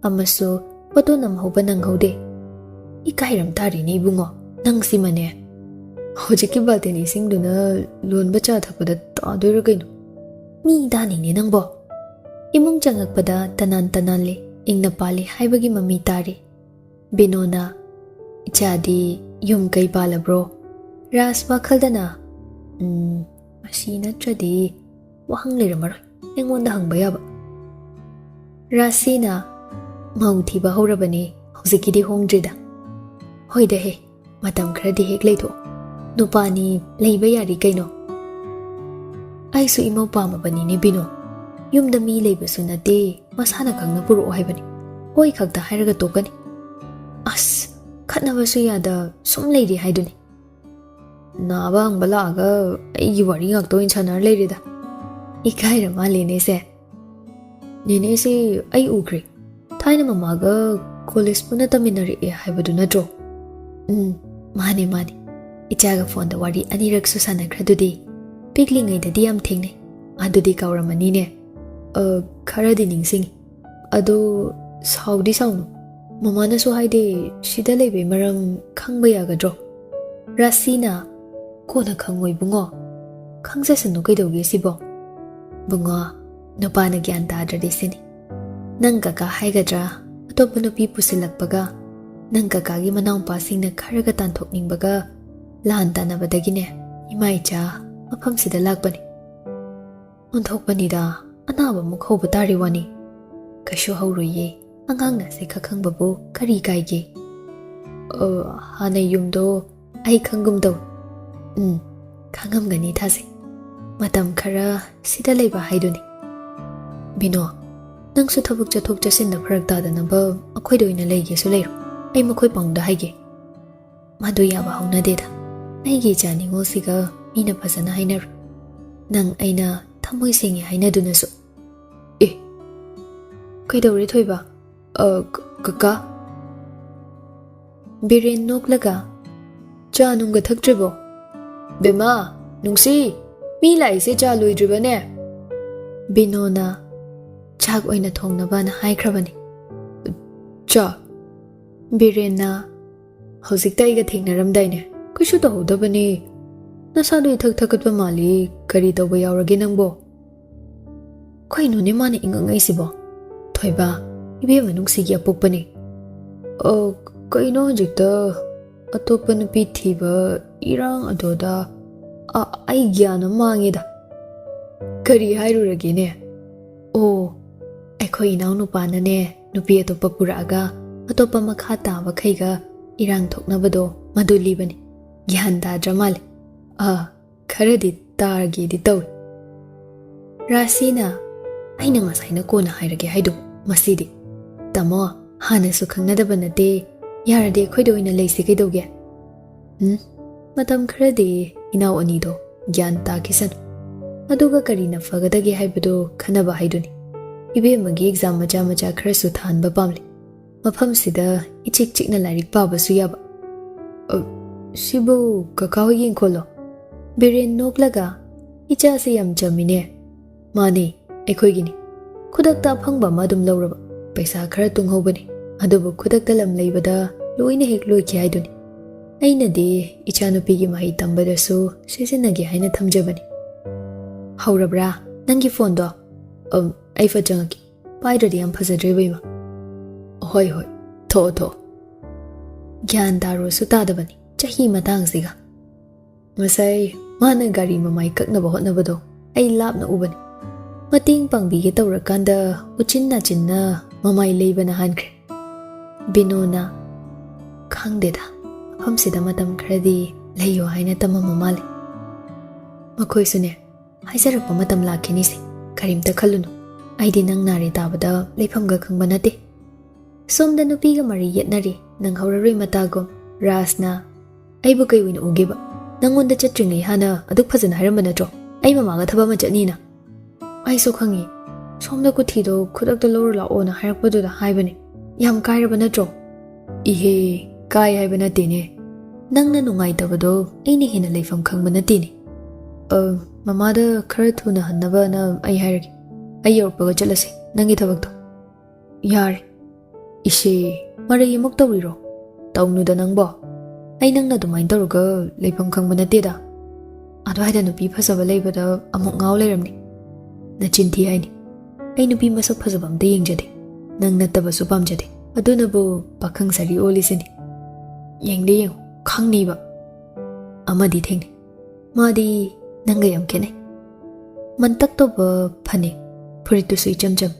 ꯑꯃꯁꯨ ꯐꯣꯇꯣ ꯅꯝꯍꯧꯕ ꯅꯪꯍꯧꯗꯦ꯫ ꯏꯀꯥꯏꯔꯝ ꯇꯥꯔꯦꯅꯦ ꯏꯕꯨꯡꯉꯣ, ꯅꯪꯁꯤꯃꯅꯦ꯫ ꯍꯧꯖꯤꯛꯀꯤ ꯕꯥꯜꯇꯤꯟ ꯏꯁꯤꯡꯗꯨꯅ ꯂꯣꯟꯕ ꯆꯥ ꯊꯛꯄꯗ ꯇꯥꯗꯣꯏꯔꯥ ꯀꯩꯅꯣ? ꯃꯤ ꯇꯥꯅꯤꯡꯅꯦ ꯅꯪꯕꯣ꯫ ꯏꯃꯨꯡ ꯆꯪꯉꯛꯄꯗ ꯇꯅꯥꯟ ꯇꯅꯥꯟꯂꯤ, ꯏꯪꯅ ꯄꯥꯜꯂꯤ ꯍꯥꯏꯕꯒꯤ ꯃꯃꯤ ꯇꯥꯔꯤ꯫ ꯕꯤꯅꯣꯅ, "ꯏꯆꯥꯗꯤ ꯌꯨꯝ ꯀꯩ ꯄꯥꯜꯂꯕ꯭ꯔꯣ?" ꯔꯥꯖ ꯋꯥꯈꯜꯗꯅ, "ꯎꯝ, ꯃꯁꯤ ꯅꯠꯇ꯭ꯔꯗꯤ ꯋꯥꯍꯪ ꯂꯩꯔꯝꯃꯔꯣꯏ ꯑꯩꯉꯣꯟꯗ ꯍꯪꯕ ꯌꯥꯕ꯫" ꯔꯥꯁꯤꯅ, "ꯃꯧ ꯊꯤꯕ ꯍꯧꯔꯕꯅꯤ, ꯍꯧꯖꯤꯛꯀꯤꯗꯤ ꯍꯣꯡꯗ꯭ꯔꯤꯗ꯫" "ꯍꯣꯏꯗ ꯍꯦ, ꯃꯇꯝ ꯈꯔꯗꯤ ꯍꯦꯛ ꯂꯩꯊꯣꯛ꯫ ꯅꯨꯄꯥꯅꯤ, ꯂꯩꯕ ꯌꯥꯔꯤ ꯀꯩꯅꯣ꯫" "ꯑꯩꯁꯨ ꯏꯃꯧ ꯄꯥꯝꯃꯕꯅꯤꯅꯦ ꯕꯤꯅꯣ꯫ ꯌꯨꯝꯗ ꯃꯤ ꯂꯩꯕꯁꯨ ꯅꯠꯇꯦ, ꯃꯁꯥꯅ ꯈꯪꯅ ꯄꯨꯔꯛꯑꯣ ꯍꯥꯏꯕꯅꯤ꯫ ꯍꯣꯏ ꯈꯛꯇ ꯍꯥꯏꯔꯒ ꯇꯣꯛꯀꯅꯤ꯫" "ꯑꯁ, ꯈꯠꯅꯕꯁꯨ ꯌꯥꯗ ꯁꯨꯝ ꯂꯩꯔꯤ ꯍꯥꯏꯗꯨꯅꯤ꯫ ꯅꯥꯕ ꯍꯪꯕ ꯂꯥꯛꯑꯒ ꯑꯩꯒꯤ ꯋꯥꯔꯤ ꯉꯥꯛꯇ ꯑꯣꯏꯅ ꯁꯥꯟꯅꯔ ꯂꯩꯔꯦꯗ꯫" "ꯏꯀꯥꯏꯔ ꯃꯥꯜꯂꯦꯅꯦ ꯁꯦ꯫" "ꯅꯦꯅꯦꯁꯦ ꯑꯩ ꯎꯈ꯭ꯔꯦ꯫ ꯊꯥꯏꯅ ꯃꯃꯥꯒ ꯀꯣꯂꯦꯖ ꯄꯨꯟꯅ ꯇꯝꯃꯤꯟꯅꯔꯛꯑꯦ ꯍꯥꯏꯕꯗꯨ ꯅꯠꯇ꯭ꯔꯣ?" "ꯎꯝ, ꯃꯥꯅꯦ, ꯃꯥꯅꯦ꯫ ꯏꯆꯥꯒ ꯐꯣꯟꯗ ꯋꯥꯔꯤ ꯑꯅꯤꯔꯛꯁꯨ ꯁꯥꯟꯅꯈ꯭ꯔꯗꯨꯗꯤ꯫ ꯄꯤꯛꯂꯤꯉꯩꯗꯗꯤ ꯌꯥꯝ ꯊꯦꯡꯅꯩ꯫ ꯑꯗꯨꯗꯤ ꯀꯥꯎꯔꯝꯃꯅꯤꯅꯦ꯫" "ꯑ, ꯈꯔꯗꯤ ꯅꯤꯡꯁꯤꯡꯉꯤ꯫ ꯑꯗꯣ ꯁꯥꯎꯗꯤ ꯁꯥꯎꯅꯨ꯫ ꯃꯃꯥꯅꯁꯨ ꯍꯥꯏꯗꯦ, ꯁꯤꯗ ꯂꯩꯕꯩ ꯃꯔꯝ ꯈꯪꯕ ꯌꯥꯒꯗ꯭ꯔꯣ?" ꯔꯥꯁꯤꯅ, "ꯀꯣꯟꯅ ꯈꯪꯉꯣ ꯏꯕꯨꯡꯉꯣ꯫ ꯈꯪꯖꯁꯅꯨ ꯀꯩꯗꯧꯒꯦ ꯁꯤꯕꯣ?" "ꯕꯨꯡꯉꯣ, ꯅꯨꯄꯥꯅ ꯒ꯭ꯌꯥꯟ ꯇꯥꯗ꯭ꯔꯗꯤ ꯁꯤꯅꯤ꯫ ꯅꯪ ꯀꯀꯥ ꯍꯥꯏꯒꯗ꯭ꯔꯥ, ꯑꯇꯣꯞꯄ ꯅꯨꯄꯤ ꯄꯨꯁꯤꯜꯂꯛꯄꯒ, ꯅꯪ ꯀꯀꯥꯒꯤ ꯃꯅꯥꯎꯄꯥꯁꯤꯡꯅ ꯈꯔꯒ ꯇꯥꯟꯊꯣꯛꯅꯤꯡꯕꯒ ꯂꯥꯟ ꯇꯥꯟꯅꯕꯗꯒꯤꯅꯦ ꯏꯃꯥ ꯏꯆꯥ ꯃꯐꯝꯁꯤꯗ ꯂꯥꯛꯄꯅꯤ꯫" "ꯑꯣꯟꯊꯣꯛꯄꯅꯤꯗ, ꯑꯅꯥꯕ ꯑꯃꯨꯛ ꯍꯧꯕ ꯇꯥꯔꯤ ꯋꯥꯅꯤ꯫" "ꯀꯩꯁꯨ ꯍꯧꯔꯣꯏꯌꯦ, ꯑꯉꯥꯡꯅ ꯁꯦ ꯈꯛ ꯈꯪꯕꯕꯨ ꯀꯔꯤ ꯀꯥꯏꯒꯦ?" "ꯑ, ꯍꯥꯟꯅ ꯌꯨꯝꯗꯣ ꯑꯩ ꯈꯪꯒꯨꯝ ꯇꯧ꯫" "ꯎꯝ, ꯈꯪꯉꯝꯒꯅꯤ ꯊꯥꯖꯩ꯫ ꯃꯇꯝ ꯈꯔ ꯁꯤꯗ ꯂꯩꯕ ꯍꯥꯏꯗꯨꯅꯤ꯫" "ꯕꯤꯅꯣ, ꯅꯪꯁꯨ ꯊꯕꯛ ꯆꯠꯊꯣꯛ ꯆꯠꯁꯤꯟꯗ ꯐꯔꯛ ꯇꯥꯗꯅꯕ ꯑꯩꯈꯣꯏꯗ ꯑꯣꯏꯅ ꯂꯩꯒꯦꯁꯨ ꯂꯩꯔꯣ꯫ ꯑꯩ ꯃꯈꯣꯏ ꯄꯥꯎꯗ ꯍꯥꯏꯒꯦ꯫" "ꯃꯗꯨ ꯌꯥꯕ ꯍꯧꯅꯗꯦꯗ꯫ ꯑꯩꯒꯤ ꯏꯆꯥ ꯅꯤꯉꯣꯜꯁꯤꯒ ꯃꯤꯅ ꯐꯖꯅ ꯍꯥꯏꯅꯔꯣꯏ꯫ ꯅꯪ ꯑꯩꯅ ꯊꯃꯣꯏ ꯁꯦꯡꯉꯦ ꯍꯥꯏꯅꯗꯨꯅꯁꯨ꯫" "ꯑꯦ, ꯀꯩꯗꯧꯔꯦ ꯊꯣꯏꯕ?" "ꯑ, ꯀ-, ꯀꯀꯥ?" ꯕꯤꯔꯦꯟ ꯅꯣꯛꯂꯒ, "ꯆꯥ ꯅꯨꯡꯒ ꯊꯛꯇ꯭ꯔꯤꯕꯣ?" "ꯕꯦꯝꯃ, ꯅꯨꯡꯁꯤ, ꯃꯤ ꯂꯥꯛꯏꯁꯦ ꯆꯥ ꯂꯣꯏꯗ꯭ꯔꯤꯕꯅꯦ꯫" ꯕꯤꯅꯣꯅ ꯆꯥꯛ ꯑꯣꯏꯅ ꯊꯣꯡꯅꯕꯅ ꯍꯥꯏꯈ꯭ꯔꯕꯅꯤ꯫ "ꯆꯥ?" ꯕꯤꯔꯦꯟꯅ, "ꯍꯧꯖꯤꯛꯇ ꯑꯩꯒ ꯊꯦꯡꯅꯔꯝꯗꯥꯏꯅꯦ? ꯀꯩꯁꯨ ꯇꯧꯍꯧꯗꯕꯅꯤ꯫ ꯅꯁꯥꯗꯣ ꯏꯊꯛ ꯊꯛꯀꯠꯄ ꯃꯥꯜꯂꯤ꯫ ꯀꯔꯤ ꯇꯧꯕ ꯌꯥꯎꯔꯒꯦ ꯅꯪꯕꯣ?" "ꯀꯩꯅꯣꯅꯦ ꯃꯥꯅ ꯏꯉꯛꯉꯛꯏꯁꯤꯕꯣ? ꯊꯣꯏꯕ, ꯏꯕꯦꯝꯃ ꯅꯨꯡꯁꯤꯒꯤ ꯑꯄꯣꯛꯄꯅꯤ꯫" "ꯑ, ꯀꯩꯅꯣ ꯍꯧꯖꯤꯛꯇ ꯑꯇꯣꯞꯄ ꯅꯨꯄꯤ ꯊꯤꯕ ꯏꯔꯥꯡ ꯑꯗꯨꯗ, ꯑ, ꯑꯩ ꯒ꯭ꯌꯥꯟ ꯑꯃ ꯃꯥꯡꯉꯦꯗ꯫" "ꯀꯔꯤ ꯍꯥꯏꯔꯨꯔꯒꯦꯅꯦ?" "ꯑꯣ, ꯑꯩꯈꯣꯏ ꯏꯅꯥꯎꯅꯨꯄꯥꯅꯅꯦ ꯅꯨꯄꯤ ꯑꯇꯣꯞꯄ ꯄꯨꯔꯛꯑꯒ ꯑꯇꯣꯞꯄ ꯃꯈꯥ ꯇꯥꯕꯈꯩꯒ ꯏꯔꯥꯡ ꯊꯣꯛꯅꯕꯗꯣ ꯃꯗꯨ ꯂꯤꯕꯅꯤ꯫ ꯒ꯭ꯌꯥꯟ ꯇꯥꯗ꯭ꯔ ꯃꯥꯜꯂꯦ꯫" "ꯑ, ꯈꯔꯗꯤ ꯇꯥꯔꯒꯦꯗꯤ ꯇꯧꯏ꯫" ꯔꯥꯁꯤꯅ, "ꯑꯩꯅ ꯉꯁꯥꯏꯅ ꯀꯣꯟꯅ ꯍꯥꯏꯔꯒꯦ ꯍꯥꯏꯗꯣ ꯃꯁꯤꯗꯤ꯫ ꯇꯥꯃꯣ, ꯍꯥꯟꯅꯁꯨ ꯈꯪꯅꯗꯕ ꯅꯠꯇꯦ, ꯌꯥꯔꯗꯤ ꯑꯩꯈꯣꯏꯗ ꯑꯣꯏꯅ ꯂꯩꯁꯤ ꯀꯩꯗꯧꯒꯦ?" "ꯎꯝ, ꯃꯇꯝ ꯈꯔꯗꯤ ꯏꯅꯥꯎ ꯑꯅꯤꯗꯣ ꯒ꯭ꯌꯥꯟ ꯇꯥꯈꯤꯁꯅꯨ꯫ ꯑꯗꯨꯒ ꯀꯔꯤꯅ ꯐꯒꯗꯒꯦ ꯍꯥꯏꯕꯗꯨ ꯈꯟꯅꯕ ꯍꯥꯏꯗꯨꯅꯤ꯫ ꯏꯕꯦꯝꯃꯒꯤ ꯑꯦꯛꯖꯥꯝ ꯃꯆꯥ ꯃꯆꯥ ꯈꯔꯁꯨ ꯊꯥꯍꯟꯕ ꯄꯥꯝꯂꯤ꯫ ꯃꯐꯝꯁꯤꯗ ꯏꯆꯤꯛ ꯆꯤꯛꯅ ꯂꯥꯏꯔꯤꯛ ꯄꯥꯕꯁꯨ ꯌꯥꯕ꯫" "ꯑ, ꯁꯤꯕꯨ ꯀꯀꯥ ꯍꯣꯏꯒꯤ ꯏꯪꯈꯣꯜꯂꯣ?" ꯕꯤꯔꯦꯟ ꯅꯣꯛꯂꯒ, "ꯏꯆꯥꯁꯦ ꯌꯥꯝ ꯆꯝꯃꯤꯅꯦ꯫" "ꯃꯥꯅꯦ, ꯑꯩꯈꯣꯏꯒꯤꯅꯤ꯫ ꯈꯨꯗꯛꯇ ꯑꯐꯪꯕ ꯑꯃ ꯑꯗꯨꯝ ꯂꯧꯔꯕ꯫ ꯄꯩꯁꯥ ꯈꯔ ꯇꯨꯡꯍꯧꯕꯅꯤ, ꯑꯗꯨꯕꯨ ꯈꯨꯗꯛꯇ ꯂꯝ ꯂꯩꯕꯗ ꯂꯣꯏꯅ ꯍꯦꯛ ꯂꯣꯏꯈꯤ ꯍꯥꯏꯗꯨꯅꯤ꯫ ꯑꯩꯅꯗꯤ ꯏꯆꯥꯅꯨꯄꯤꯒꯤ ꯃꯍꯩ ꯇꯝꯕꯗꯁꯨ ꯁꯤꯖꯤꯟꯅꯒꯦ ꯍꯥꯏꯅ ꯊꯝꯖꯕꯅꯤ꯫" "ꯍꯧꯔꯕ꯭ꯔꯥ ꯅꯪꯒꯤ ꯐꯣꯟꯗꯣ?" "ꯑꯝ, ꯑꯩ ꯐꯠ ꯆꯪꯉꯛꯀꯦ꯫ ꯄꯥꯏꯗ꯭ꯔꯗꯤ ꯌꯥꯝ ꯐꯖꯗ꯭ꯔꯦ ꯏꯕꯦꯝꯃ꯫" "ꯍꯣꯏ, ꯍꯣꯏ, ꯊꯣꯛꯑꯣ, ꯊꯣꯛꯑꯣ꯫" ꯒ꯭ꯌꯥꯟ ꯇꯥꯔꯨꯁꯨ ꯇꯥꯗꯕꯅꯤ ꯆꯍꯤ ꯃꯇꯥꯡꯁꯤꯒ꯫ ꯉꯁꯥꯏ ꯃꯥꯅ ꯒꯥꯔꯤ ꯃꯃꯥꯏ ꯀꯛꯅꯕ ꯍꯣꯠꯅꯕꯗꯣ ꯑꯩ ꯂꯥꯞꯅ ꯎꯕꯅꯤ꯫ ꯃꯇꯦꯡ ꯄꯥꯡꯕꯤꯒꯦ ꯇꯧꯔꯀꯥꯟꯗ ꯎꯆꯤꯟ ꯅꯥꯆꯤꯟꯅ ꯃꯃꯥꯏ ꯂꯩꯕꯅ ꯍꯥꯟꯈ꯭ꯔꯦ꯫ ꯕꯤꯅꯣꯅ, "ꯈꯪꯗꯦꯗ, ꯃꯐꯝꯁꯤꯗ ꯃꯇꯝ ꯈꯔꯗꯤ ꯂꯩꯌꯣ" ꯍꯥꯏꯅ ꯇꯝꯃꯝꯕ ꯃꯥꯜꯂꯦ꯫ ꯃꯈꯣꯏꯁꯨꯅꯦ, ꯍꯥꯏꯖꯔꯛꯄ ꯃꯇꯝ ꯂꯥꯛꯈꯤꯅꯤꯁꯦ, ꯀꯔꯤꯝꯇ ꯈꯜꯂꯨꯅꯨ꯫ ꯑꯩꯗꯤ ꯅꯪ ꯅꯥꯔꯦ ꯇꯥꯕꯗ ꯂꯩꯐꯝꯒ ꯈꯪꯕ ꯅꯠꯇꯦ꯫ ꯁꯣꯝꯗ ꯅꯨꯄꯤꯒ ꯃꯔꯩ ꯌꯦꯠꯅꯔꯤ, ꯅꯪꯍꯧꯔꯔꯣꯏ ꯃꯇꯥꯒꯨꯝ꯫ ꯔꯥꯖꯅ, "ꯑꯩꯕꯨ ꯀꯩ ꯑꯣꯏꯅ ꯎꯒꯦꯕ? ꯅꯪꯉꯣꯟꯗ ꯆꯠꯇ꯭ꯔꯤꯉꯩ ꯍꯥꯟꯅ ꯑꯗꯨꯛ ꯐꯖꯅ ꯍꯥꯏꯔꯝꯕ ꯅꯠꯇ꯭ꯔꯣ, ꯑꯩ ꯃꯃꯥꯒ ꯊꯕꯛ ꯑꯃ ꯆꯠꯅꯤꯅ?" "ꯑꯩꯁꯨ ꯈꯪꯉꯤ, ꯁꯣꯝꯗ ꯀꯨꯊꯤꯗꯣ ꯈꯨꯗꯛꯇ ꯂꯧꯔꯨ ꯂꯥꯛꯑꯣꯅ ꯍꯥꯏꯔꯛꯄꯗꯨꯗ ꯍꯥꯏꯕꯅꯤ꯫ ꯌꯥꯝ ꯀꯥꯏꯔꯕ ꯅꯠꯇ꯭ꯔꯣ?" "ꯏꯍꯦ, ꯀꯥꯏ ꯍꯥꯏꯕ ꯅꯠꯇꯦꯅꯦ꯫ ꯅꯪꯅ ꯅꯨꯡꯉꯥꯏꯇꯕꯗꯣ ꯑꯩꯅ ꯍꯦꯟꯅ ꯂꯩꯐꯝ ꯈꯪꯕ ꯅꯠꯇꯦꯅꯦ꯫ ꯑ, ꯃꯃꯥꯗ ꯈꯔ ꯊꯨꯅ ꯍꯟꯅꯕꯅ ꯑꯩ ꯍꯥꯏꯔꯒꯦ꯫ ꯑꯩ ꯌꯧꯔꯛꯄꯒ ꯆꯠꯂꯁꯤ, ꯅꯪꯒꯤ ꯊꯕꯛꯇꯣ꯫ ꯌꯥꯔꯦ꯫ ꯏꯁꯦ, ꯃꯔꯩ ꯑꯃꯨꯛ ꯇꯧꯔꯤꯔꯣ? ꯇꯧꯅꯨꯗ ꯅꯪꯕꯣ꯫ ꯑꯩ ꯅꯪꯅ ꯑꯗꯨꯃꯥꯏꯅ ꯇꯧꯔꯒ ꯂꯩꯐꯝ ꯈꯪꯕ ꯅꯠꯇꯦꯗ꯫ ꯑꯗꯨꯋꯥꯏꯗ ꯅꯨꯄꯤ ꯐꯖꯕ ꯂꯩꯕꯗ ꯑꯃꯨꯛ ꯉꯥꯎ ꯂꯩꯔꯝꯅꯤ꯫ ꯅꯆꯤꯟ ꯊꯤ ꯍꯥꯏꯅꯤ꯫ ꯑꯩ ꯅꯨꯄꯤ ꯃꯁꯛ ꯐꯖꯕ ꯑꯝꯇ ꯌꯦꯡꯖꯗꯦ꯫ ꯅꯪ ꯅꯠꯇꯕꯁꯨ ꯄꯥꯝꯖꯗꯦ꯫ ꯑꯗꯨꯅꯕꯨ ꯄꯥꯈꯪ ꯁꯥꯔꯤ ꯑꯣꯜꯂꯤꯁꯤꯅꯤ꯫ ꯌꯦꯡꯗꯤ ꯌꯦꯡꯉꯨ, ꯈꯪꯅꯤꯕ꯫ ꯑꯃꯗꯤ ꯊꯦꯡꯅꯩ꯫ ꯃꯥꯗꯤ ꯅꯪꯒ ꯌꯥꯝ ꯈꯦꯠꯅꯩ꯫ ꯃꯟꯇꯛ ꯇꯧꯕ ꯐꯅꯦꯛ, ꯐꯨꯔꯤꯠꯇꯨꯁꯨ ꯏꯆꯝ ꯆꯝ꯫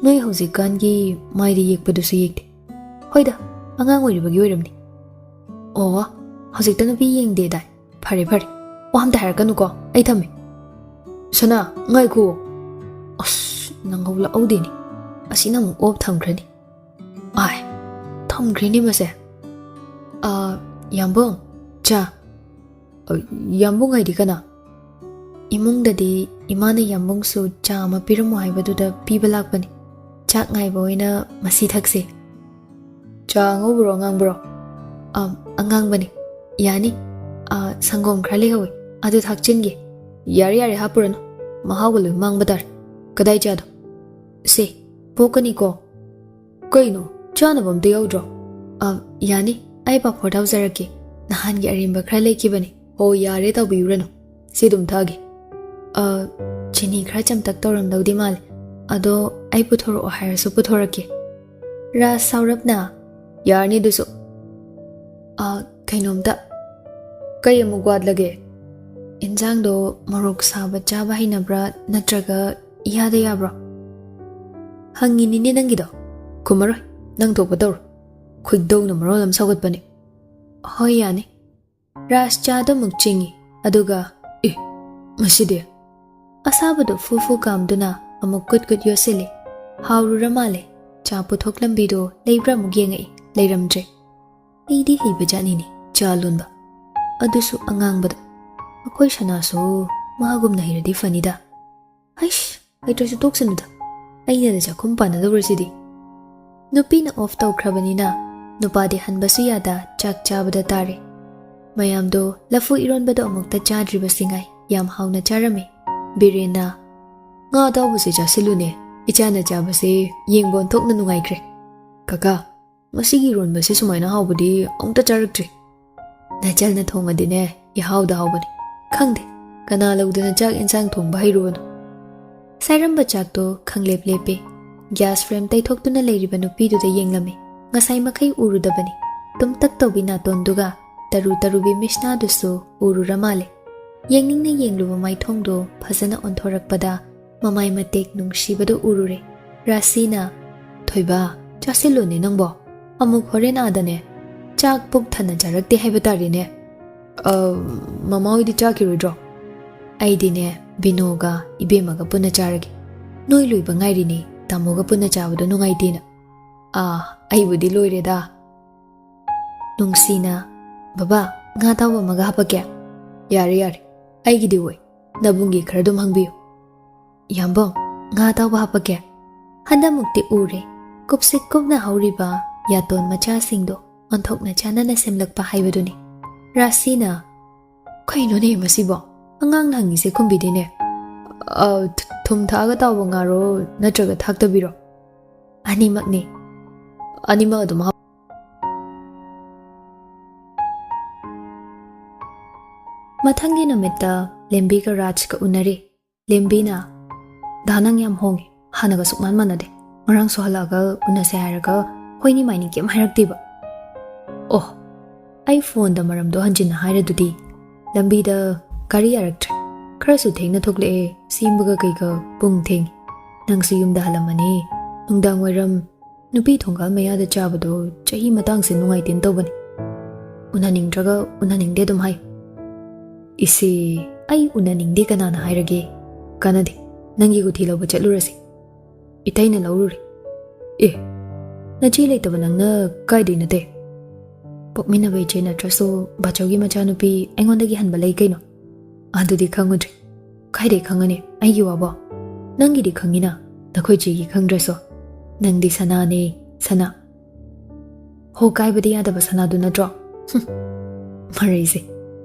ꯅꯣꯏ ꯍꯧꯖꯤꯛꯀꯥꯟꯒꯤ ꯃꯥꯏꯗ ꯌꯦꯛꯄꯗꯨꯁꯨ ꯌꯦꯛꯇꯦ꯫ ꯍꯣꯏꯗ, ꯑꯉꯥꯡ ꯑꯣꯏꯔꯤꯕꯒꯤ ꯑꯣꯏꯔꯝꯅꯤ꯫ ꯑꯣ, ꯍꯧꯖꯤꯛꯇ ꯅꯨꯄꯤ ꯌꯦꯡꯗꯦꯗꯥꯏ? ꯐꯔꯦ ꯐꯔꯦ, ꯋꯥ ꯑꯝꯇ ꯍꯥꯏꯔꯛꯀꯅꯨꯀꯣ, ꯑꯩ ꯊꯝꯃꯦ꯫ ꯁꯅꯥ, ꯉꯥꯏꯈꯣ꯫ ꯑꯁ, ꯅꯪꯍꯧ ꯂꯥꯛꯍꯧꯗꯦꯅꯦ꯫ ꯑꯁꯤꯅ ꯑꯃꯨꯛ ꯑꯣꯞ ꯊꯝꯈ꯭ꯔꯅꯤ꯫ ꯑꯥꯏ, ꯊꯝꯈ꯭ꯔꯦꯅꯦ ꯃꯁꯦ꯫ ꯑ, ꯌꯥꯝꯕꯨꯡ, ꯆꯥ꯫ ꯑ, ꯌꯥꯝꯕꯨꯡ ꯍꯥꯏꯗꯤ ꯀꯅꯥ? ꯏꯃꯨꯡꯗꯗꯤ ꯏꯃꯥꯅ ꯌꯥꯝꯕꯨꯡꯁꯨ ꯆꯥ ꯑꯃ ꯄꯤꯔꯝꯃꯣ ꯍꯥꯏꯕꯗꯨꯗ ꯄꯤꯕ ꯂꯥꯛꯄꯅꯤ꯫ ꯆꯥꯛ ꯉꯥꯏꯕ ꯑꯣꯏꯅ ꯃꯁꯤ ꯊꯛꯁꯦ꯫ ꯆꯥ ꯑꯉꯧꯕꯔꯣ, ꯑꯉꯥꯡꯕꯔꯣ? ꯑ, ꯑꯉꯥꯡꯕꯅꯤ꯫ ꯌꯥꯅꯤ꯫ ꯑ, ꯁꯪꯒꯣꯝ ꯈꯔ ꯂꯩꯍꯧꯋꯤ, ꯑꯗꯨ ꯊꯥꯛꯆꯤꯟꯒꯦ꯫ ꯌꯥꯔꯦ, ꯌꯥꯔꯦ, ꯍꯥꯞꯄꯨꯔꯅꯨ꯫ ꯃꯍꯥꯎꯒ ꯂꯣꯏ ꯃꯥꯡꯕ ꯇꯥꯔꯦ꯫ ꯀꯗꯥꯏ ꯆꯥꯗꯣ? ꯁꯦ, ꯄꯣꯛꯀꯅꯤꯀꯣ꯫ ꯀꯩꯅꯣ, ꯆꯥꯅꯕ ꯑꯝꯇ ꯌꯥꯎꯗ꯭ꯔꯣ? ꯑ, ꯌꯥꯅꯤ, ꯑꯩ ꯄꯥꯐꯣꯔ ꯇꯥꯎꯖꯔꯛꯀꯦ꯫ ꯅꯍꯥꯟꯒꯤ ꯑꯔꯦꯝꯕ ꯈꯔ ꯂꯩꯈꯤꯕꯅꯤ꯫ ꯑꯣ, ꯌꯥꯔꯦ, ꯇꯥꯎꯕꯤꯔꯨꯔꯅꯨ꯫ ꯁꯤ ꯑꯗꯨꯝ ꯊꯛꯑꯒꯦ꯫ ꯑ, ꯆꯤꯅꯤ ꯈꯔ ꯆꯝꯇꯛ ꯇꯧꯔꯝꯗꯧꯗꯤ ꯃꯥꯜꯂꯦ꯫ ꯑꯗꯣ ꯑꯩ ꯄꯨꯊꯣꯔꯛꯑꯣ ꯍꯥꯏꯔꯁꯨ ꯄꯨꯊꯣꯔꯛꯀꯦ꯫ ꯔꯥꯖ ꯁꯥꯎꯔꯞꯅ, "ꯌꯥꯔꯅꯤ ꯑꯗꯨꯁꯨ꯫ ꯑ, ꯀꯩꯅꯣꯝꯇ, ꯀꯩ ꯑꯃꯨꯛ ꯋꯥꯠꯂꯒꯦ? ꯏꯟꯖꯥꯡꯗꯣ ꯃꯣꯔꯣꯛ ꯁꯥꯕ ꯆꯥꯕ ꯍꯩꯅꯕ꯭ꯔꯥ, ꯅꯠꯇ꯭ꯔꯒ ꯏꯌꯥꯗ ꯌꯥꯕ꯭ꯔꯣ?" ꯍꯪꯉꯤꯅꯤꯅꯦ ꯅꯪꯒꯤꯗꯣ꯫ ꯈꯨꯝꯃꯔꯣꯏ, ꯅꯪ ꯊꯣꯛꯄ ꯇꯧꯔꯣ꯫ ꯈꯣꯏꯗꯧꯅ ꯃꯔꯣꯜ ꯑꯃ ꯁꯥꯎꯒꯠꯄꯅꯦ꯫ ꯍꯣꯏ, ꯌꯥꯅꯤ꯫ ꯔꯥꯖ ꯆꯥꯗꯣ ꯑꯃꯨꯛ ꯆꯤꯡꯉꯤ, ꯑꯗꯨꯒ, "ꯑꯦ, ꯃꯁꯤꯗꯤ?" ꯑꯁꯥꯕꯗꯣ ꯐꯨ ꯐꯨ ꯀꯥꯝꯗꯨꯅ ꯑꯃꯨꯛ ꯀꯨꯠ ꯀꯨꯠ ꯌꯣꯠꯁꯤꯜꯂꯤ꯫ ꯍꯥꯎꯔꯨꯔ ꯃꯥꯜꯂꯦ꯫ ꯆꯥ ꯄꯨꯊꯣꯛꯂꯝꯕꯤꯗꯣ ꯂꯩꯕ꯭ꯔꯥ ꯑꯃꯨꯛ ꯌꯦꯡꯉꯛꯏ, ꯂꯩꯔꯝꯗ꯭ꯔꯦ꯫ ꯑꯩꯗꯤ ꯍꯩꯕ ꯖꯥꯠꯅꯤꯅꯦ ꯆꯥ ꯂꯣꯟꯕ, ꯑꯗꯨꯁꯨ ꯑꯉꯥꯡꯕꯗ꯫ ꯑꯩꯈꯣꯏ ꯁꯅꯥꯁꯨ ꯃꯥꯒꯨꯝꯅ ꯍꯩꯔꯗꯤ ꯐꯅꯤꯗ꯫ ꯍꯩꯁ, ꯍꯩꯇ꯭ꯔꯁꯨ ꯇꯣꯛꯁꯅꯨꯗ, ꯑꯩꯅꯗ ꯆꯥꯛꯈꯨꯝ ꯄꯥꯟꯅꯗꯧꯔꯁꯤꯗꯤ꯫ ꯅꯨꯄꯤꯅ ꯑꯣꯐ ꯇꯧꯈ꯭ꯔꯕꯅꯤꯅ ꯅꯨꯄꯥꯗꯤ ꯍꯟꯕꯁꯨ ꯌꯥꯗ ꯆꯥꯛ ꯆꯥꯕꯗ ꯇꯥꯔꯦ꯫ ꯃꯌꯥꯝꯗꯣ ꯂꯐꯨ ꯏꯔꯣꯟꯕꯗꯣ ꯑꯃꯨꯛꯇ ꯆꯥꯗ꯭ꯔꯤꯕꯁꯤꯡꯉꯥꯏ ꯌꯥꯝ ꯍꯥꯎꯅ ꯆꯥꯔꯝꯃꯤ꯫ ꯕꯤꯔꯦꯟꯅ, "ꯉꯥ ꯑꯇꯥꯎꯕꯁꯦ ꯆꯥꯁꯤꯜꯂꯨꯅꯦ, ꯏꯆꯥꯅ ꯆꯥꯕꯁꯦ ꯌꯦꯡꯕ ꯑꯣꯟꯊꯣꯛꯅ ꯅꯨꯡꯉꯥꯏꯈ꯭ꯔꯦ꯫ ꯀꯀꯥ, ꯃꯁꯤꯒꯤ ꯏꯔꯣꯟꯕꯁꯦ ꯁꯨꯃꯥꯏꯅ ꯍꯥꯎꯕꯗꯤ ꯑꯃꯨꯛꯇ ꯆꯥꯔꯛꯇ꯭ꯔꯤ꯫ ꯅꯆꯜꯅ ꯊꯣꯡꯉꯗꯤꯅꯦ ꯏꯍꯥꯎꯗ ꯍꯥꯎꯕꯅꯤ꯫ ꯈꯪꯗꯦ ꯀꯅꯥ ꯂꯧꯗꯅ ꯆꯥꯛ ꯏꯟꯁꯥꯡ ꯊꯣꯡꯕ ꯍꯩꯔꯨꯕꯅꯣ꯫" ꯁꯥꯏꯔꯝꯕ ꯆꯥꯛꯇꯣ ꯈꯪꯂꯦꯞ ꯂꯦꯞꯄꯦ꯫ ꯒ꯭ꯌꯥꯁ ꯐ꯭ꯂꯦꯝ ꯇꯩꯊꯣꯛꯇꯨꯅ ꯂꯩꯔꯤꯕ ꯅꯨꯄꯤꯗꯨꯗ ꯌꯦꯡꯂꯝꯃꯤ꯫ ꯉꯁꯥꯏ ꯃꯈꯩ ꯎꯔꯨꯗꯕꯅꯤ꯫ ꯇꯨꯝꯇꯛ ꯇꯧꯕꯤ ꯅꯥꯇꯣꯟꯗꯨꯒ ꯇꯔꯨ ꯇꯔꯨꯕꯤ ꯃꯤꯁꯅꯥꯗꯨꯁꯨ ꯎꯔꯨꯔ ꯃꯥꯜꯂꯦ꯫ ꯌꯦꯡꯅꯤꯡꯅ ꯌꯦꯡꯂꯨꯕ ꯃꯥꯏꯊꯣꯡꯗꯣ ꯐꯖꯅ ꯑꯣꯟꯊꯣꯔꯛꯄꯗ ꯃꯃꯥꯏ ꯃꯇꯦꯛ ꯅꯨꯡꯁꯤꯕꯗꯨ ꯎꯔꯨꯔꯦ꯫ ꯔꯥꯁꯤꯅ, "ꯊꯣꯏꯕ, ꯆꯥꯁꯤꯜꯂꯨꯅꯦ ꯅꯪꯕꯣ꯫ ꯑꯃꯨꯛ ꯍꯣꯔꯦꯟ ꯑꯥꯗꯅꯦ ꯆꯥꯛ ꯄꯨꯛ ꯊꯟꯅ ꯆꯥꯔꯛꯇꯦ ꯍꯥꯏꯕ ꯇꯥꯔꯦꯅꯦ꯫ ꯑ, ꯃꯃꯥ ꯍꯣꯏꯗꯤ ꯆꯥꯈꯤꯔꯣꯏꯗ꯭ꯔꯣ?" "ꯑꯩꯗꯤꯅꯦ ꯕꯤꯅꯣꯒ ꯏꯕꯦꯝꯃꯒ ꯄꯨꯟꯅ ꯆꯥꯔꯒꯦ꯫ ꯅꯣꯏ ꯂꯣꯏꯕ ꯉꯥꯏꯔꯤꯅꯦ, ꯇꯥꯃꯣꯒ ꯄꯨꯟꯅ ꯆꯥꯕꯗꯣ ꯅꯨꯡꯉꯥꯏꯇꯦꯅ꯫" "ꯑꯥ, ꯑꯩꯕꯨꯗꯤ ꯂꯣꯏꯔꯦꯗ꯫" ꯅꯨꯡꯁꯤꯅ, "ꯕꯕꯥ, ꯉꯥ ꯑꯇꯥꯎꯕ ꯑꯃꯒ ꯍꯥꯞꯄꯛꯀꯦ?" "ꯌꯥꯔꯦ, ꯌꯥꯔꯦ, ꯑꯩꯒꯤꯗꯤ ꯑꯣꯏ꯫ ꯅꯕꯨꯡꯒꯤ ꯈꯔ ꯑꯗꯨꯝ ꯍꯪꯕꯤꯌꯨ꯫" "ꯌꯥꯝꯕꯣꯡ, ꯉꯥ ꯑꯇꯥꯎꯕ ꯍꯥꯞꯄꯛꯀꯦ?" ꯍꯟꯗꯛꯃꯨꯛꯇꯤ ꯎꯔꯦ꯫ ꯀꯨꯞꯁꯤ ꯀꯨꯞꯅ ꯍꯧꯔꯤꯕ ꯌꯥꯇꯣꯟ ꯃꯆꯥꯁꯤꯡꯗꯣ ꯑꯣꯟꯊꯣꯛꯅ ꯆꯥꯟꯅꯅ ꯁꯦꯝꯂꯛꯄ ꯍꯥꯏꯕꯗꯨꯅꯤ꯫ ꯔꯥꯁꯤꯅ, "ꯀꯩꯅꯣꯅꯦ ꯃꯁꯤꯕꯣ? ꯑꯉꯥꯡꯅ ꯍꯪꯉꯤꯁꯦ ꯈꯨꯝꯕꯤꯗꯦꯅꯦ꯫ ꯑ, ꯊ-, ꯊꯨꯝ ꯊꯥꯛꯑꯒ ꯇꯥꯎꯕ ꯉꯥꯔꯣ ꯅꯠꯇ꯭ꯔꯒ ꯊꯥꯛꯇꯕꯤꯔꯣ?" "ꯑꯅꯤꯃꯛꯅꯤ꯫ ꯑꯅꯤꯃꯛ ꯑꯗꯨꯝ ꯍꯥꯞ-" ꯃꯊꯪꯒꯤ ꯅꯨꯃꯤꯠꯇ ꯂꯦꯝꯕꯤꯒ ꯔꯥꯖꯀ ꯎꯅꯔꯦ꯫ ꯂꯦꯝꯕꯤꯅ, "ꯗꯥ, ꯅꯪ ꯌꯥꯝ ꯍꯣꯡꯉꯦ꯫ ꯍꯥꯟꯅꯒ ꯁꯨꯛꯃꯥꯟ ꯃꯥꯟꯅꯗꯦ꯫ ꯉꯔꯥꯡꯁꯨ ꯍꯜꯂꯛꯑꯒ ꯎꯅꯁꯦ ꯍꯥꯏꯔꯒ ꯑꯩꯈꯣꯏꯅꯤ ꯃꯥꯏꯅꯤ ꯀꯩꯝ ꯍꯥꯏꯔꯛꯇꯦꯕ꯫" "ꯑꯣ, ꯑꯩ ꯐꯣꯟꯗ ꯃꯔꯝꯗꯣ ꯍꯟꯖꯤꯟꯅ ꯍꯥꯏꯔꯗꯨꯗꯤ꯫ ꯂꯝꯕꯤꯗ ꯒꯥꯔꯤ ꯌꯥꯔꯛꯇ꯭ꯔꯦ꯫ ꯈꯔꯁꯨ ꯊꯦꯡꯅ ꯊꯣꯛꯂꯛꯑꯦ꯫ ꯁꯦꯝꯕꯒ ꯀꯩꯒ ꯄꯨꯡ ꯊꯦꯡꯉꯦ꯫ ꯅꯪꯁꯨ ꯌꯨꯝꯗ ꯍꯜꯂꯝꯃꯅꯤ꯫ ꯅꯨꯡꯗꯥꯡ ꯋꯥꯏꯔꯝ ꯅꯨꯄꯤ ꯊꯣꯡꯒꯥꯜ ꯃꯌꯥꯗ ꯆꯥꯕꯗꯣ ꯆꯍꯤ ꯃꯇꯥꯡꯁꯦ ꯅꯨꯡꯉꯥꯏꯇꯦꯅ ꯇꯧꯕꯅꯦ꯫ ꯎꯅꯅꯤꯡꯗ꯭ꯔꯒ ꯎꯅꯅꯤꯡꯗꯦ ꯑꯗꯨꯝ ꯍꯥꯏ꯫" "ꯏꯁꯦ, ꯑꯩ ꯎꯅꯅꯤꯡꯗꯦ ꯀꯅꯥꯅ ꯍꯥꯏꯔꯒꯦ? ꯀꯥꯟꯅꯗꯦ꯫ ꯅꯪꯒꯤ ꯒꯨꯊꯤ ꯂꯧꯕ ꯆꯠꯂꯨꯔꯁꯤ꯫" ꯏꯇꯩꯅ ꯂꯧꯔꯨꯔꯦ꯫ "ꯑꯦ, ꯅꯆꯦ ꯂꯩꯇꯕ ꯅꯪꯅ ꯀꯥꯏꯗꯩ ꯅꯇꯩ?" "ꯄꯣꯛꯃꯤꯟꯅꯕ ꯏꯆꯦ ꯅꯠꯇ꯭ꯔꯁꯨ ꯕꯥꯆꯧꯒꯤ ꯃꯆꯥꯅꯨꯄꯤ ꯑꯩꯉꯣꯟꯗꯒꯤ ꯍꯟꯕ ꯂꯩ ꯀꯩꯅꯣ?" "ꯑꯗꯨꯗꯤ ꯈꯪꯉꯨꯗ꯭ꯔꯦ꯫" "ꯀꯥꯏꯗꯩ ꯈꯪꯉꯅꯤ ꯑꯩꯒꯤ ꯋꯥꯕꯣ? ꯅꯪꯒꯤꯗꯤ ꯈꯪꯉꯤꯅ, ꯅꯈꯣꯏ ꯆꯦꯒꯤ ꯈꯪꯗ꯭ꯔꯁꯨ꯫ ꯅꯪꯗꯤ ꯁꯅꯥꯅꯦ, ꯁꯅꯥ꯫" ꯍꯣ ꯀꯥꯏꯕꯗꯤ ꯌꯥꯗꯕ ꯁꯅꯥꯗꯨ ꯅꯠꯇ꯭ꯔꯣ? ꯍꯨꯝ, ꯃꯔꯩꯁꯦ꯫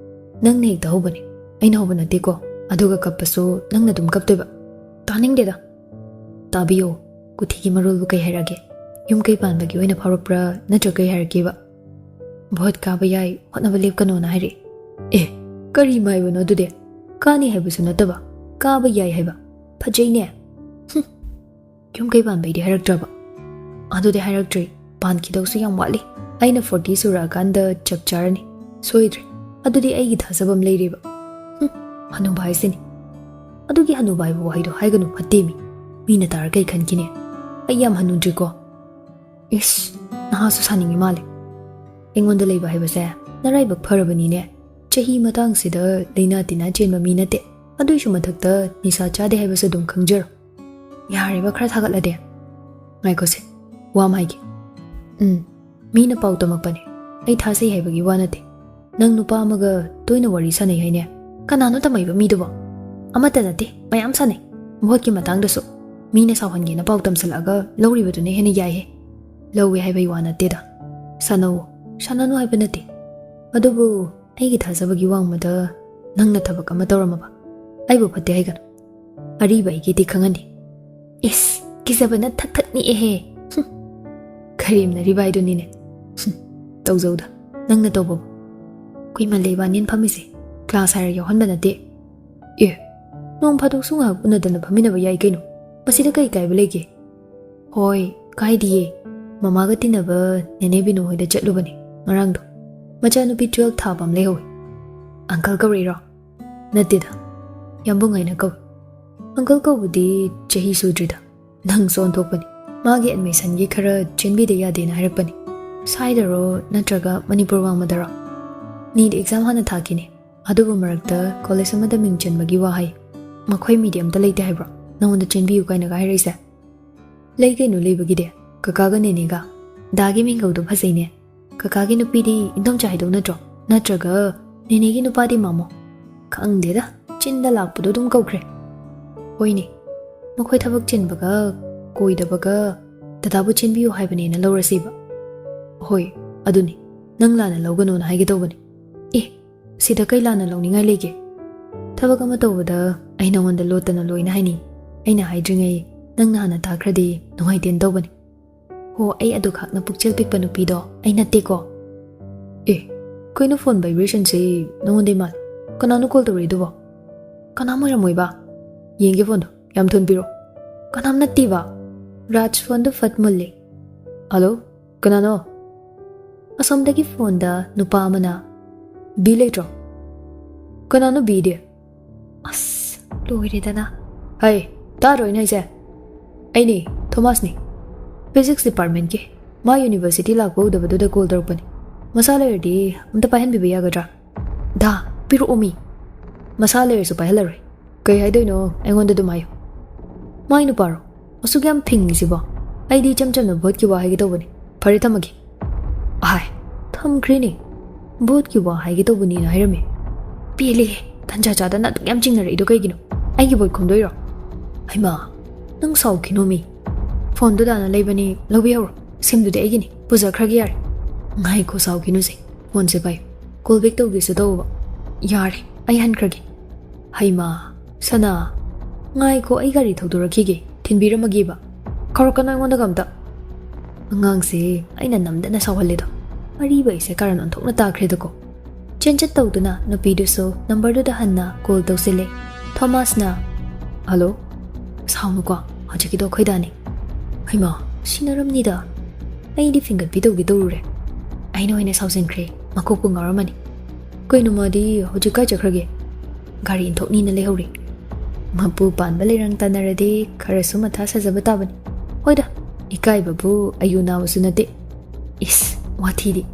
ꯅꯪꯅ ꯍꯦꯛꯇ ꯍꯧꯕꯅꯦ, ꯑꯩꯅ ꯍꯧꯕ ꯅꯠꯇꯦꯀꯣ꯫ ꯑꯗꯨꯒ ꯀꯞꯄꯁꯨ ꯅꯪꯅ ꯑꯗꯨꯝ ꯀꯞꯇꯣꯏꯕ꯫ ꯇꯥꯅꯤꯡꯗꯦꯗ꯫ ꯇꯥꯕꯤꯌꯣ, ꯀꯨꯊꯤꯒꯤ ꯃꯔꯣꯜꯕꯨ ꯀꯩ ꯍꯥꯏꯔꯛꯑꯒꯦ? ꯌꯨꯝ ꯀꯩ ꯄꯥꯟꯕꯒꯤ ꯑꯣꯏꯅ ꯐꯥꯎꯔꯛꯄ꯭ꯔꯥ, ꯅꯠꯇ꯭ꯔꯒ ꯀꯩ ꯍꯥꯏꯔꯛꯀꯦꯕ? ꯚꯣꯠ ꯀꯥꯕ ꯌꯥꯏ, ꯍꯣꯠꯅꯕ ꯂꯦꯞꯀꯅꯣꯅ ꯍꯥꯏꯔꯛꯑꯦ꯫ ꯑꯦ, ꯀꯔꯤ ꯃꯥꯏꯕꯅꯣ ꯑꯗꯨꯗꯤ? ꯀꯥꯅꯤ ꯍꯥꯏꯕꯁꯨ ꯅꯠꯇꯕ, ꯀꯥꯕ ꯌꯥꯏ ꯍꯥꯏꯕ꯫ ꯐꯖꯩꯅꯦ꯫ ꯍꯨꯝ꯫ ꯌꯨꯝ ꯀꯩ ꯄꯥꯟꯕꯩꯗꯤ ꯍꯥꯏꯔꯛꯇ꯭ꯔꯕ? ꯑꯗꯨꯗꯤ ꯍꯥꯏꯔꯛꯇ꯭ꯔꯤ꯫ ꯄꯥꯟꯈꯤꯗꯧꯁꯨ ꯌꯥꯝ ꯋꯥꯠꯂꯤ꯫ ꯑꯩꯅ forty ꯁꯨꯔꯛꯑꯀꯥꯟꯗ ꯆꯞ ꯆꯥꯔꯅꯤ꯫ ꯁꯣꯏꯗ꯭ꯔꯦ꯫ ꯑꯗꯨꯗꯤ ꯑꯩꯒꯤ ꯊꯥꯖꯕ ꯑꯃ ꯂꯩꯔꯦꯕ꯫ ꯍꯨꯝ, ꯍꯅꯨꯕ ꯍꯥꯏꯁꯤꯅꯤ꯫ ꯑꯗꯨꯒꯤ ꯍꯅꯨꯕ ꯍꯥꯏꯕ ꯋꯥꯍꯩꯗꯣ ꯍꯥꯏꯒꯅꯨ, ꯐꯠꯇꯦ ꯃꯤ꯫ ꯃꯤꯅ ꯇꯥꯔ ꯀꯩ ꯈꯟꯈꯤꯅꯤ? ꯑꯩ ꯌꯥꯝ ꯍꯅꯨꯗ꯭ꯔꯤꯀꯣ꯫ ꯏꯁ, ꯅꯍꯥꯁꯨ ꯁꯥꯅꯤꯡꯉꯤ ꯃꯥꯜꯂꯦ꯫ ꯑꯩꯉꯣꯟꯗ ꯂꯩꯕ ꯍꯥꯏꯕꯁꯦ ꯅꯔꯥꯏꯕꯛ ꯐꯔꯕꯅꯤꯅꯦ꯫ ꯆꯍꯤ ꯃꯇꯥꯡꯁꯤꯗ ꯂꯩꯅꯥ ꯇꯤꯟꯅꯥ ꯆꯦꯟꯕ ꯃꯤ ꯅꯠꯇꯦ꯫ ꯑꯗꯨꯏꯁꯨ ꯃꯊꯛꯇ ꯅꯤꯁꯥ ꯆꯥꯗꯦ ꯍꯥꯏꯕꯁꯨ ꯑꯗꯨꯝ ꯈꯪꯖꯔꯣ꯫ ꯌꯥꯔꯦꯕ, ꯈꯔ ꯊꯥꯒꯠꯂꯗꯤ꯫ ꯉꯥꯏꯈꯣꯁꯦ, ꯋꯥ ꯑꯃ ꯍꯥꯏꯒꯦ꯫ ꯎꯝ, ꯃꯤꯅ ꯄꯥꯎ ꯇꯝꯃꯛꯄꯅꯦ꯫ ꯑꯩ ꯊꯥꯖꯩ ꯍꯥꯏꯕꯒꯤ ꯋꯥ ꯅꯠꯇꯦ꯫ ꯅꯪ ꯅꯨꯄꯥ ꯑꯃꯒ ꯇꯣꯏꯅ ꯋꯥꯔꯤ ꯁꯥꯟꯅꯩ ꯍꯥꯏꯅꯦ꯫ ꯀꯅꯥꯅꯣ ꯇꯝꯃꯛꯏꯕ ꯃꯤꯗꯨꯕꯣ? ꯑꯃꯠꯇ ꯅꯠꯇꯦ, ꯃꯌꯥꯝ ꯁꯥꯟꯅꯩ꯫ ꯚꯣꯠꯀꯤ ꯃꯇꯥꯡꯗꯁꯨ꯫ ꯃꯤꯅ ꯁꯥꯎꯍꯟꯒꯦꯅ ꯄꯥꯎ ꯇꯝꯁꯤꯜꯂꯛꯑꯒ ꯂꯧꯔꯤꯕꯗꯨꯅ ꯍꯦꯟꯅ ꯌꯥꯏꯍꯦ꯫ ꯂꯧꯋꯦ ꯍꯥꯏꯕꯒꯤ ꯋꯥ ꯅꯠꯇꯦꯗ꯫ ꯁꯥꯟꯅꯧꯋꯣ, ꯁꯥꯟꯅꯅꯨ ꯍꯥꯏꯕ ꯅꯠꯇꯦ꯫ ꯑꯗꯨꯕꯨ ꯑꯩꯒꯤ ꯊꯥꯖꯕꯒꯤ ꯋꯥꯡꯃꯗ ꯅꯪꯅ ꯊꯕꯛ ꯑꯃ ꯇꯧꯔꯝꯃꯕ? ꯑꯩꯕꯨ ꯐꯠꯇꯦ ꯍꯥꯏꯒꯅꯨ꯫ ꯑꯔꯤꯕ ꯑꯩꯒꯤꯗꯤ ꯈꯪꯍꯟꯅꯤ꯫ ꯏꯁ, ꯀꯤꯖꯕꯅ ꯊꯛ ꯊꯛ ꯅꯤꯛꯑꯦꯍꯦ꯫ ꯍꯨꯝ, ꯀꯔꯦꯝꯅꯔꯤꯕ ꯍꯥꯏꯗꯨꯅꯤꯅꯦ꯫ ꯍꯨꯝ, ꯇꯧꯖꯧꯗ, ꯅꯪꯅ ꯇꯧꯕꯕꯨ꯫ ꯀꯨꯏꯃꯜꯂꯦ ꯏꯕꯥꯅꯤꯅ ꯐꯝꯃꯤꯁꯦ꯫ ꯀ꯭ꯂꯥꯁ ꯍꯥꯏꯔ ꯌꯥꯎꯍꯟꯕ ꯅꯠꯇꯦ꯫ ꯑꯦ, ꯅꯣꯡ ꯐꯥꯗꯣꯛꯁꯨ ꯉꯥꯏꯍꯥꯛ ꯎꯅꯗꯅ ꯐꯝꯃꯤꯟꯅꯕ ꯌꯥꯏ ꯀꯩꯅꯣ꯫ ꯃꯁꯤꯗ ꯀꯩ ꯀꯥꯏꯕ ꯂꯩꯒꯦ? ꯍꯣꯏ, ꯀꯥꯏꯗꯤꯌꯦ꯫ ꯃꯃꯥꯒ ꯇꯤꯟꯅꯕ ꯅꯦꯅꯦ ꯕꯤꯅꯨ ꯍꯣꯏꯗ ꯆꯠꯂꯨꯕꯅꯦ ꯉꯔꯥꯡꯗꯣ꯫ ꯃꯆꯥꯅꯨꯄꯤ twelve ꯊꯥꯕ ꯑꯃ ꯂꯩꯍꯧꯋꯤ꯫ ꯑꯪꯀꯜ ꯀꯧꯔꯛꯏꯔꯣ? ꯅꯠꯇꯦꯗ, ꯌꯥꯝꯕꯨꯡ ꯍꯥꯏꯅ ꯀꯧꯏ꯫ ꯑꯪꯀꯜ ꯀꯧꯕꯗꯤ ꯆꯍꯤ ꯁꯨꯗ꯭ꯔꯤꯗ꯫ ꯅꯪꯁꯨ ꯑꯣꯟꯊꯣꯛꯄꯅꯤ꯫ ꯃꯥꯒꯤ ꯑꯦꯗꯃꯤꯁꯟꯒꯤ ꯈꯔ ꯆꯦꯟꯕꯤꯗ ꯌꯥꯗꯦꯅ ꯍꯥꯏꯔꯛꯄꯅꯤ꯫ ꯁ꯭ꯋꯥꯏꯗꯔꯣ ꯅꯠꯇ꯭ꯔꯒ ꯃꯅꯤꯄꯨꯔ ꯋꯥꯡꯃꯗꯔꯣ? ꯅꯤꯠ ꯑꯦꯛꯖꯥꯝ ꯍꯥꯟꯅ ꯊꯥꯈꯤꯅꯤ꯫ ꯑꯗꯨꯕꯨ ꯃꯔꯛꯇ ꯀꯣꯂꯦꯖ ꯑꯃꯗ ꯃꯤꯡ ꯆꯟꯕꯒꯤ ꯋꯥ ꯍꯥꯏ꯫ ꯃꯈꯣꯏ ꯃꯤꯗꯤ ꯑꯝꯇ ꯂꯩꯇꯦ ꯍꯥꯏꯕ꯭ꯔꯣ? ꯅꯉꯣꯟꯗ ꯆꯦꯟꯕꯤꯌꯨ ꯀꯥꯏꯅꯒ ꯍꯥꯏꯔꯛꯏꯁꯦ? ꯂꯩ ꯀꯩꯅꯣ ꯂꯩꯕꯒꯤꯗꯤ꯫ ꯀꯀꯥꯒ ꯅꯦꯅꯦꯒ꯫ ꯗꯥꯒꯤ ꯃꯤꯡꯒꯧꯗꯣ ꯐꯖꯩꯅꯦ꯫ ꯀꯀꯥꯒꯤ ꯅꯨꯄꯤꯗꯤ ꯏꯟꯗꯣꯝꯆꯥ ꯍꯥꯏꯗꯧ ꯅꯠꯇ꯭ꯔꯣ? ꯅꯠꯇ꯭ꯔꯒ ꯅꯦꯅꯦꯒꯤ ꯅꯨꯄꯥꯗꯤ ꯃꯥꯃꯣ? ꯈꯪꯗꯦꯗ, ꯆꯤꯟꯗ ꯂꯥꯛꯄꯗꯣ ꯑꯗꯨꯝ ꯀꯧꯈ꯭ꯔꯦ꯫ ꯍꯣꯏꯅꯦ, ꯃꯈꯣꯏ ꯊꯕꯛ ꯆꯤꯟꯕꯒ ꯀꯣꯏꯗꯕꯒ ꯗꯗꯥꯕꯨ ꯆꯦꯟꯕꯤꯌꯨ ꯍꯥꯏꯕꯅꯦꯅ ꯂꯧꯔꯁꯤꯕ꯫ ꯍꯣꯏ, ꯑꯗꯨꯅꯤ꯫ ꯅꯪ ꯂꯥꯟꯅ ꯂꯧꯒꯅꯣꯅ ꯍꯥꯏꯒꯦ ꯇꯧꯕꯅꯤ꯫ ꯑꯦ, ꯁꯤꯗ ꯀꯩ ꯂꯥꯟꯅ ꯂꯧꯅꯤꯡꯉꯥꯏ ꯂꯩꯒꯦ? ꯊꯕꯛ ꯑꯃ ꯇꯧꯕꯗ ꯑꯩ ꯅꯉꯣꯟꯗ ꯂꯣꯠꯇꯅ ꯂꯣꯏꯅ ꯍꯥꯏꯅꯤꯡꯉꯤ꯫ ꯑꯩꯅ ꯍꯥꯏꯗ꯭ꯔꯤꯉꯩ ꯅꯪꯅ ꯍꯥꯟꯅ ꯇꯥꯈ꯭ꯔꯗꯤ ꯅꯨꯡꯉꯥꯏꯇꯦꯅ ꯇꯧꯕꯅꯤ꯫ ꯍꯣ, ꯑꯩ ꯑꯗꯨ ꯈꯥꯛꯅ ꯄꯨꯛꯆꯦꯜ ꯄꯤꯛꯄ ꯅꯨꯄꯤꯗꯣ ꯑꯩ ꯅꯠꯇꯦꯀꯣ꯫ ꯑꯦ, ꯀꯩꯅꯣ ꯐꯣꯟ ꯚꯥꯏꯕ꯭ꯔꯦꯁꯟꯁꯤ ꯅꯉꯣꯟꯗꯩ ꯃꯥꯜꯂꯦ꯫ ꯀꯅꯥꯅꯣ ꯀꯣꯜ ꯇꯧꯔꯛꯏꯗꯨꯕꯣ? ꯀꯅꯥꯝ ꯑꯣꯏꯔꯝꯃꯣꯏꯕ꯫ ꯌꯦꯡꯒꯦ ꯐꯣꯟꯗꯣ, ꯌꯥꯝ ꯊꯨꯅ ꯄꯤꯔꯛꯑꯣ꯫ ꯀꯅꯥꯝ ꯅꯠꯇꯦꯕ꯫ ꯔꯥꯖ ꯐꯣꯟꯗꯣ ꯐꯠ ꯃꯨꯜꯂꯦ꯫ ꯍꯜꯂꯣ, ꯀꯅꯥꯅꯣ? ꯑꯁꯣꯝꯗꯒꯤ ꯐꯣꯟꯗ ꯅꯨꯄꯥ ꯑꯃꯅ, "ꯕꯤ ꯂꯩꯇ꯭ꯔꯣ?" "ꯀꯅꯥꯅꯣ ꯕꯤꯗꯤ?" ꯑꯁ, ꯂꯣꯏꯔꯦꯗꯅ꯫ "ꯍꯩ, ꯇꯥꯗ꯭ꯔꯣ ꯑꯩꯅ ꯍꯥꯏꯁꯦ? ꯑꯩꯅꯦ, ꯊꯣꯃꯥꯁꯅꯦ꯫ ꯐꯤꯖꯤꯛꯁ ꯗꯤꯄꯥꯔꯠꯃꯦꯟꯠꯀꯤ꯫ ꯃꯥ ꯌꯨꯅꯤꯚꯔꯁꯤꯇꯤ ꯂꯥꯛꯄ ꯎꯗꯕꯗꯨꯗ ꯀꯣꯜ ꯇꯧꯔꯛꯄꯅꯤ꯫ ꯃꯁꯥ ꯂꯩꯔꯗꯤ ꯑꯝꯇ ꯄꯥꯏꯍꯟꯕꯤꯕ ꯌꯥꯒꯗ꯭ꯔꯥ?" "ꯗꯥ, ꯄꯤꯔꯛꯑꯣꯃꯤ꯫ ꯃꯁꯥ ꯂꯩꯔꯁꯨ ꯄꯥꯏꯍꯜꯂꯔꯣꯏ꯫ ꯀꯩ ꯍꯥꯏꯗꯣꯏꯅꯣ ꯑꯩꯉꯣꯟꯗ ꯑꯗꯨꯝ ꯍꯥꯏꯌꯨ꯫" "ꯃꯥꯏ ꯅꯨꯄꯥꯔꯣ? ꯑꯁꯨꯛ ꯌꯥꯝ ꯐꯤꯡꯉꯤꯁꯤꯕꯣ? ꯑꯩꯗꯤ ꯏꯆꯝ ꯆꯝꯅ ꯚꯣꯠꯀꯤ ꯋꯥ ꯍꯥꯏꯒꯦ ꯇꯧꯕꯅꯤ꯫ ꯐꯔꯦ, ꯊꯝꯃꯒꯦ꯫" ꯑꯍꯥꯏ, ꯊꯝꯈ꯭ꯔꯦꯅꯦ꯫ "ꯚꯣꯠꯀꯤ ꯋꯥ ꯍꯥꯏꯒꯦ ꯇꯧꯕꯅꯤꯅ" ꯍꯥꯏꯔꯝꯃꯦ꯫ ꯄꯦꯜꯂꯦꯍꯦ, ꯇꯟꯖꯥ ꯆꯥꯗꯅ ꯑꯗꯨꯛ ꯌꯥꯝ ꯆꯤꯡꯅꯔꯛꯏꯗꯣ ꯀꯩꯒꯤꯅꯣ? ꯑꯩꯒꯤ ꯚꯣꯠ ꯈꯣꯝꯗꯣꯏꯔꯣ? ꯍꯩꯃꯥ, ꯅꯪ ꯁꯥꯎꯈꯤꯅꯣꯃꯤ꯫ ꯐꯣꯟꯗꯨ ꯗꯥꯅ ꯂꯩꯕꯅꯤ, ꯂꯧꯕꯤꯍꯧꯔꯣ꯫ ꯁꯤꯝꯗꯨꯗꯤ ꯑꯩꯒꯤꯅꯤ, ꯄꯨꯖꯈ꯭ꯔꯒꯦ ꯌꯥꯔꯦ꯫ ꯉꯥꯏꯈꯣ, ꯁꯥꯎꯈꯤꯅꯨꯁꯦ꯫ ꯐꯣꯟꯁꯦ ꯄꯥꯏꯌꯨ꯫ ꯀꯣꯜ ꯕꯦꯛ ꯇꯧꯒꯦꯁꯨ ꯇꯧꯕ꯫ ꯌꯥꯔꯦ, ꯑꯩ ꯍꯟꯈ꯭ꯔꯒꯦ꯫ ꯍꯩꯃꯥ, ꯁꯅꯥ, ꯉꯥꯏꯈꯣ, ꯑꯩ ꯒꯥꯔꯤ ꯊꯧꯗꯣꯔꯛꯈꯤꯒꯦ, ꯊꯤꯟꯕꯤꯔꯝꯃꯒꯦꯕ꯫ ꯀꯧꯔꯛꯀꯅꯨ ꯑꯩꯉꯣꯟꯗꯒ ꯑꯝꯇ꯫ ꯑꯉꯥꯡꯁꯦ ꯑꯩꯅ ꯅꯝꯗꯅ ꯁꯥꯎꯍꯜꯂꯦꯗꯣ꯫ ꯑꯔꯤꯕ ꯑꯩꯁꯦ ꯀꯥꯔꯟ ꯑꯣꯟꯊꯣꯛꯅ ꯇꯥꯈ꯭ꯔꯦꯗꯀꯣ꯫ ꯆꯦꯟꯆꯠ ꯇꯧꯗꯨꯅ ꯅꯨꯄꯤꯗꯨꯁꯨ ꯅꯝꯕꯔꯗꯨꯗ ꯍꯟꯅ ꯀꯣꯜ ꯇꯧꯁꯤꯜꯂꯦ꯫ ꯊꯣꯃꯥꯁꯅ, "ꯍꯜꯂꯣ?" "ꯁꯥꯎꯅꯨꯀꯣ, ꯍꯧꯖꯤꯛꯀꯤꯗꯣ ꯑꯩꯈꯣꯏꯗꯥꯅꯦ꯫" "ꯍꯩꯃꯥ, ꯁꯤꯟꯅꯔꯝꯅꯤꯗ꯫ ꯑꯩꯗꯤ ꯐꯤꯡꯒꯠꯄꯤ ꯇꯧꯒꯦ ꯇꯧꯔꯨꯔꯦ꯫ ꯑꯩꯅ ꯑꯣꯏꯅ ꯁꯥꯎꯖꯤꯟꯈ꯭ꯔꯦ, ꯃꯀꯣꯛꯄꯨ ꯉꯥꯎꯔꯝꯃꯅꯤ꯫ ꯀꯩꯅꯣ, ꯃꯥꯗꯤ ꯍꯧꯖꯤꯛ ꯀꯥꯏ ꯆꯠꯈ꯭ꯔꯒꯦ?" "ꯒꯥꯔꯤ ꯏꯟꯊꯣꯛꯅꯤꯅ ꯂꯩꯍꯧꯔꯤ꯫" "ꯃꯄꯨ ꯄꯥꯟꯕ ꯂꯩꯔꯪ ꯇꯥꯟꯅꯔꯗꯤ ꯈꯔꯁꯨ ꯃꯊꯥ ꯁꯥꯖꯕ ꯇꯥꯕꯅꯤ꯫ ꯍꯣꯏꯗ, ꯏꯀꯥꯏꯕꯕꯨ ꯑꯌꯨ ꯅꯥꯕꯁꯨ ꯅꯠꯇꯦ꯫" "ꯏꯁ, ꯋꯥꯊꯤꯗꯤ꯫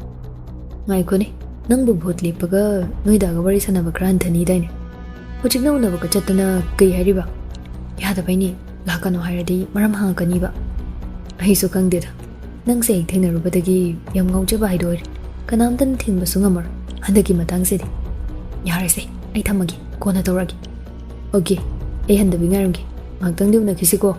ꯉꯥꯏꯈꯣꯅꯦ, ꯅꯪꯕꯨ ꯚꯣꯠ ꯂꯦꯞꯄꯒ ꯅꯣꯏꯗꯥꯒ ꯋꯥꯔꯤ ꯁꯥꯟꯅꯕ ꯈꯔ ꯍꯟꯊꯅꯤꯗꯥꯏꯅꯦ? ꯍꯧꯖꯤꯛꯅ ꯎꯅꯕꯒ ꯆꯠꯇꯅ ꯀꯩ ꯍꯥꯏꯔꯤꯕ?" "ꯌꯥꯗꯕꯩꯅꯦ, ꯂꯥꯛꯀꯅꯨ ꯍꯥꯏꯔꯗꯤ ꯃꯔꯝ ꯍꯪꯉꯛꯀꯅꯤꯕ꯫" "ꯑꯩꯁꯨ ꯈꯪꯗꯦꯗ, ꯅꯪꯁꯦ ꯑꯩ ꯊꯦꯡꯅꯔꯨꯕꯗꯒꯤ ꯌꯥꯝ ꯉꯥꯎꯖꯕ ꯍꯥꯏꯗꯣ ꯑꯣꯏꯔꯦ꯫ ꯀꯅꯥꯝꯇꯅ ꯊꯤꯡꯕꯁꯨ ꯉꯝꯃꯔꯣꯏ ꯍꯟꯗꯛꯀꯤ ꯃꯇꯥꯡꯁꯤꯗꯤ꯫ ꯌꯥꯔꯦꯁꯦ, ꯑꯩ ꯊꯝꯃꯒꯦ, ꯀꯣꯟꯅ ꯇꯧꯔꯛꯑꯒꯦ꯫" "ꯑꯣꯀꯦ, ꯑꯩ ꯍꯟꯗꯕꯤ ꯉꯥꯏꯔꯝꯒꯦ꯫ ꯉꯥꯏꯍꯥꯛꯇꯪꯗꯤ ꯎꯅꯈꯤꯁꯤꯀꯣ꯫"